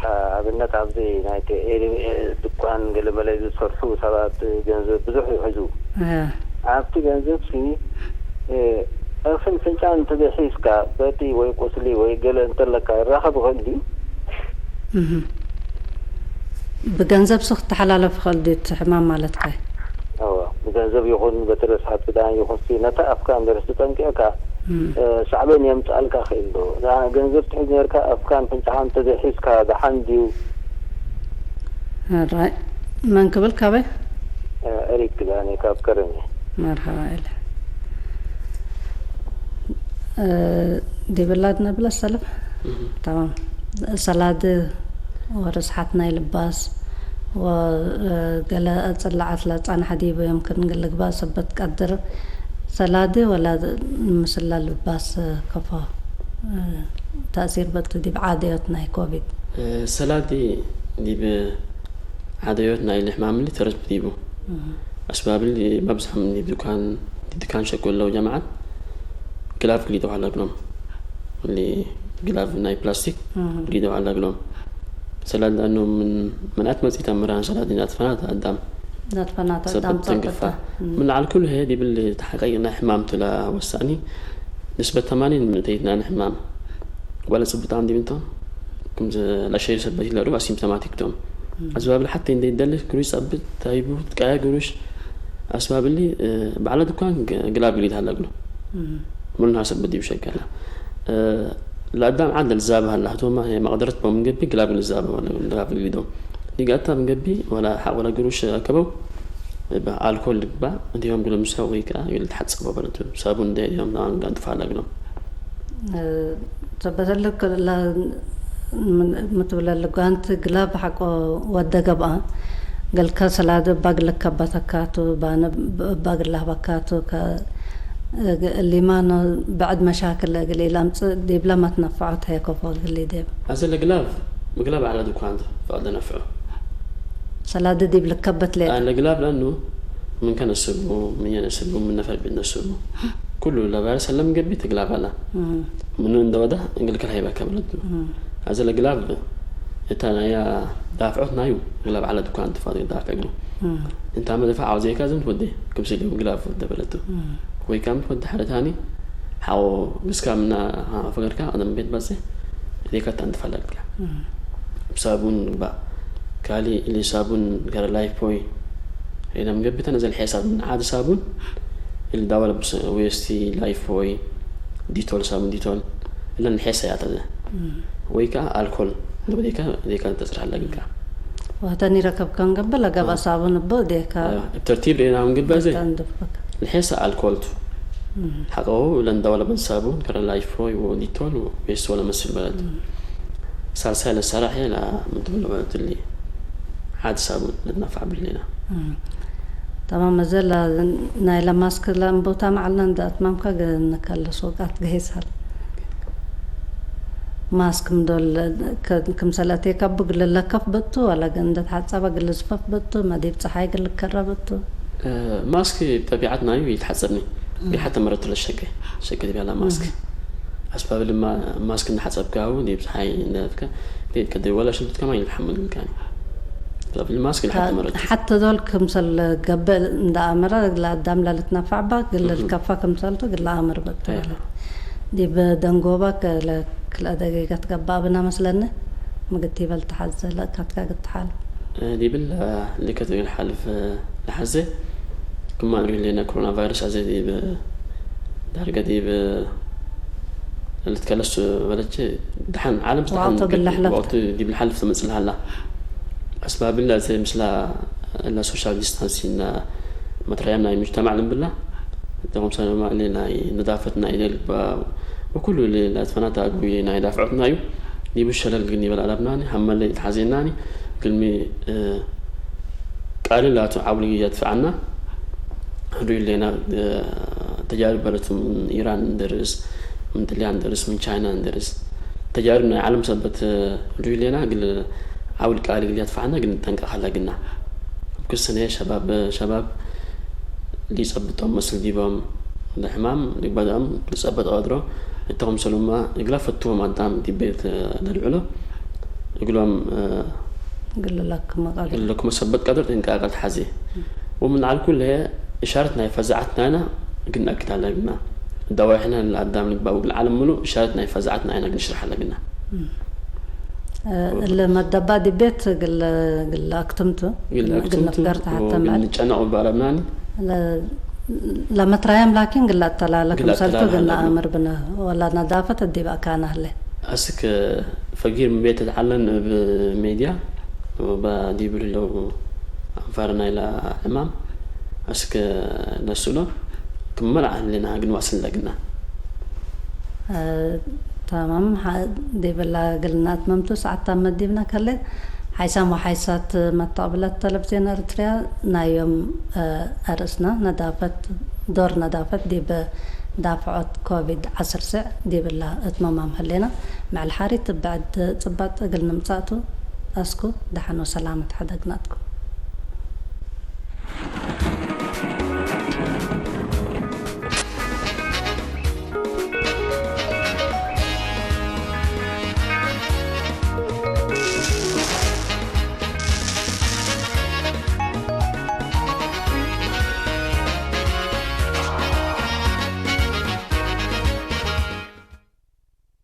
አ-፣ አብነት ኣብዚ ናይ ቴ-፣ ኤ-፣ ኤ-፣ ድኳን ገለመለ ዝሰርሑ ሰባት ገንዘብ ብዙሕ ይሕዙ። አ። ኣብቲ ገንዘብ ሲ፣ እ፣ እኽል ፍንጫን እንተ ዘይሒዝካ፣ በጢ ወይ ቁስሊ ወይ ገለ እንተለካ ይራኸብ ይኽእል ድዩ? እህ። ብገንዘብ ስክ ተሐላለፍ ይኽእል ድዩ እቲ ሕማም ማለትካ? እወ፣ ብገንዘብ ይኹን በቲ ርእስ ሓቲ ደሓን ይኹን ሲ፣ ነታ ኣፍካ እንድርስ ትጠንቂዕካ፣ እም። እ፣ ሳዕቤን የምጽኣልካ ክእል ዶ? ደሓን ገንዘብ ትሕዝ ኔርካ፣ ኣፍካን ፍንጫኻን እንተ ዘይሒዝካ ደሓን ድዩ? ኣራይ፣ መን ክብል ካበይ? እ፣ ኤሪክ ግዳኔ ካብ ከረን። መርሐባ ኢለ። እ፣ ዲብላ ድነብለ ሰለፍ? እህ። ተማም። ሰላዲ ወርስሓት ናይ ልባስ ወ-፣ ገለ ጽላዓት ለጸንሐ ዲቡ የምክን እግል ልግባእ ሰበት ቀድር ሰላዲ ወላ ምስለ ልባስ ከፎ ተእሲር በቱ ዲብ ዓደዮት ናይ ኮቪድ? ሰላዲ ዲብ ዓደዮት ናይ ልሕማም እሊ ተረትብ ዲቡ። እህ። አስባብ እሊ መብዝሐም ዲብ ዱካን፣ ዲብ ዱካን ሸቁ እለው ጀማዓት ግላፍ ግሊደው ሀለ እግሎም። እሊ ግላፍ ናይ ፕላስቲክ እህ። ግሊደው ሀለ እግሎም። ሰላድ ለአኑ ምን፣ ምን አትመጽኢት አምራን ሰላድ ናትፈናት አዳም ናትፈናት ሰበት አዳም ተንክፋ። ጸብጠ። እም። ምን ለዐል ኩሉ ህዬ ዲብል ተሐቀይቅ ናይ ሕማም ቱ ለወሳኒ ንስበት ተማኒን ምእተይት ናይ ሕማም ወለ ጽብጣም ዲብ እንቶም ክም ለሸዩ ሰበት ይለዱ አሲምፕቶማቲክ ቶም። እም። አስባብ ለሐቴ እንዴ ይደልህ ግሩሽ ጸብጥ ታይቡ ትቀያ ግሩሽ አስባብ እሊ፣ እ፣ በዐለ ድኳን ግ-፣ ግላብ ግሊድ ሀለ እግሉ። እም። ሙሉ ነሃር ሰበት ዲብ ሸቀለ። እ፣ ለአዳም ዐድ ለልዛበ ሀላ፣ ህቶማ ህዬ መቅደረት ቦም ምን ገብእ ግላብ ልዛበ ወለ ግላብ ልግደው። ዲጋታ ምን ገብእ ወላ ሐቅ ወላ ግሩሽ አከበው፣ እብ አልኮል ልግባእ፣ እንዲሆም ግለ ምሰ ወይ ከአ ልትሐጸቦ በለቱ። ሳቡን እንዴ ዮም ናን ጋንጥፋ ለግለው። እ፣ ሰበት ልክ ለ-፣ ምን-፣ ምትብለ ለጓንት ግላብ ሐቆ ወደ ገብአ፣ ገልከ ሰላደ እባግ ልከበተካቱ፣ ባነ እባግ ለህበካቱ፣ ከ-፣ እሊማኖ ብዕድ መሻክል እግል ኢለምጽእ ዲብለ መትነፈዖት ሄኮፎ እግል ኢዴብ። አዜ ለግላብ፣ ምግላብ ዐለ ድኳን ፈቅደ ነፍዑ። ሰላደ ዲብ ልከበት ሌጠ። አ፣ ለግላብ ለእኑ ምን ከነስቡ፣ ምን የነስቡ፣ ምን ነፈር ቤት ነስቡ። ኩሉ ለባርስ ሰለም ገብእ ትግላብ አላ። እም። ምኑ እንደ ወዳ እግል ከልሀይበ ከብለቱ። እም። አዜ ለግላብ እታ ናያ ዳፍዖት ናዩ ግላብ ዐለ ድኳን ትፋት ዳፍዕ እግሉ። እም። እንታመ ደፋዕ አውዜካ ዝም ትወዴ፣ ክምስል ግላብ ወደ በለቱ። እም። ወይ ካም ትወደ ሐረታኒ፣ ሐቆ ግስካ ምና ፈገርካ፣ አደም ቤት ባጽ፣ እዴካ ታን ትፋለቅካ። እም። ብሳቡን ግባ፣ ካሊ እሊ ሳቡን ገረ ላይፍ ቦይ፣ ሄደም ገብተን እዘ ልሔ ሳቡን፣ ዓድ ሳቡን፣ እሊ ዳወለ ብስ-፣ ዌስቲ ላይፍ ቦይ፣ ዲቶል ሳቡን ዲቶል፣ እለን ልሔ ሰያት አዘ። እም። ወይ ከአ አልኮል፣ እንደ ወዴካ፣ እዴካ ተጽርሕ ለግካ። ወህተኒ ረከብከን ገብእ ለገብአ አ። ሳቡን እቡ እዴካ አ፣ እብ ተርቲብ ርኤናሁን ግበእ ዘ። እዴካ እንድፍክ። ልሔሰ አልኮል ቱ። እም። ሐቀሁ ለንደወለ በን ሳቡን፣ ከረ ላይፍ ቦይ ወዲቶል ወቤስት ወለመስል በለድ። እም። ሳልሳይ ለሰራሕ ላ ምን ትብሎ በለድ እሊ። ሐድ ሳቡን ልትነፋዕ ብሌና። እም። ተማም፣ እዘ ለ-፣ ናይለ ማስክ ለእንቦታ መዐልነ እንደ አትማምከ ግ-፣ ንከልስ ወቃት ገይሳል። ማስክ ምዶል ከ-፣ ክምሰል አቴከ እቡ እግል ለከፍ ብቱ፣ ወለ እንደ ተሐጸበ እግል ልዝፈፍ ብቱ፣ መ ዲብ ጸሓይ እግል ልከረብ ብቱ? እ፣ ማስክ ጠቢዐት ናዩ ይትሐጸብኒ። እም። ሐተ መረት ለሸቄ፣ ሸቄ ዲብ ያላ ማስክ። እም። አስባብ ልማ ማስክ እንደ ሐጸብካሁ ዲብ ጸሓይ እንደ አትከ፣ ዲብ ከዲ ወላ ሽልብት ከማ ይልሐመል ልካኒ። አስባብ ማስክ ለሐተ መረት። ሐተ ዶል ክምሰል ገብእ እንደ አመረ ለአዳም ለልትነፋዕባ እግል እም። ልከፋ ክምሰልቱ እግል ለአምር ብቱ። አያ። ዲብ ደንጎባ ከለ ክልአ ደቂቀት ገብአ ብነ መስለኒ፣ ምግት ኢበል ተሐዜ ለእካትካ ግትሓል። ዲብል ሊከት እግል ሓልፍ ለሐዜ፣ ክማ ንሪሁ ህሌነ ኮሮና ቫይረስ አዜ ዲብ ዳርገ ዲብ ልትከለሱ በለቼ፣ ደሐን ዓለም ደሐን ወቅቱ እግል ለሕለፍ ወቅቱ ዲብ ለሐልፍ ትመጽእ ለሀላ። አስባብለ አዜ ምስላ እለ ሶሻል ዲስታንሲንግ መትረያም ናይ ሙጅተማዕ ልንብላ፣ እተ ክምሰልማ እሊ ናይ ነዳፈት ናይ እዴ ልግበእ ወኩሉ እሊ ለአትፈናተ አግቡይ ናይ ዳፍዖት ናዩ፣ ዲቡ ሸለል ግን ይበል አለብናኒ፣ ሀመለ ኢትሐዜናኒ፣ እግልሚ፣ እ፣ ቃሊ ላቱ ዐውሊ ያድፍዐና፣ ህዱይ ሌና፣ እ፣ ተጃርብ በለቱ ምን ኢራን እንደርስ፣ ምን ጥልያን እንደርስ፣ ምን ቻይና እንደርስ፣ ተጃርብ ናይ ዓለም ሰበት፣ እ፣ ህዱይ ሌና፣ እግል ዐውል ቃሊ እግል ያድፍዐና፣ እግል ንጠንቀቅ ሀለ ግና። እብ ክስነ ሸባብ፣ ሸባብ ሊጸብጦም መስል ዲቦም ለሕማም ሊግበኦም ልጸበጥ ቀድሮ፣ እተ ክምሰሉመ እግለ ፈትዎም አዳም ዲብ ቤት ለልዑሎ እግሎም፣ እ፣ እግል ለክመ ቀድሮ። እግል ለክመ ሰበት ቀድሮ ጥንቃቄ ተሐዜ። ወምን ዐል ኩል ህዬ እሻረት ናይ ፈዛዐት ናይና እግል ነአክድ ሀለ ግና። ደዋይሕነ ለአዳም ልግበእ ወእግል ዓለም ምኑ እሻረት ናይ ፈዛዐት ናይና እግል ንሽርሕ ሀለ ግና። እም። እ፣ እለ መደባ ዲብ ቤት እግል፣ እግል አክትምቱ፣ እግል እግል አክትምቱ፣ ንፍገር ተሐተመ። እግል ንጨነቅ እበ አለብናኒ። ለ-፣ ለመትራያም ላኪን እግል አተላለ እግል ክምሰልቱ አተላለ እግል ሀለ። ነአምር ብነ፣ ወላ ነዳፈት እዲብ አካነ ህለ። አስክ ፈጊር ምን ቤት ተትዓለን እብ ሜድያ ወበዲብ ህለው አንፋር ናይለ ሕማም አስክ ነስእሎ ክመ ለዐል ህሌና እግል ንዋስል ለግና። እ፣ ተማም፣ ሐ-፣ ዲብላ እግል ነአትመምቱ ሰዓት ታመት ዲብነ ከሌ። ሓይሳም ወሓይሳት መተቅብለት ተለብዝዮን ኤረትርያ ናይ ዮም፣ እ፣ አርእስነ ነዳፈት፣ ዶር ነዳፈት ዲብ ዳፍዖት ኮቪድ ዐስር ስዕ ዲብላ እትመማም ህሌነ። ምዕል ሓሪት ብዕድ ጽባጥ እግል ንምጻእቱ አስኩ ደሐን ወሰላመት ሐደግናትኩም።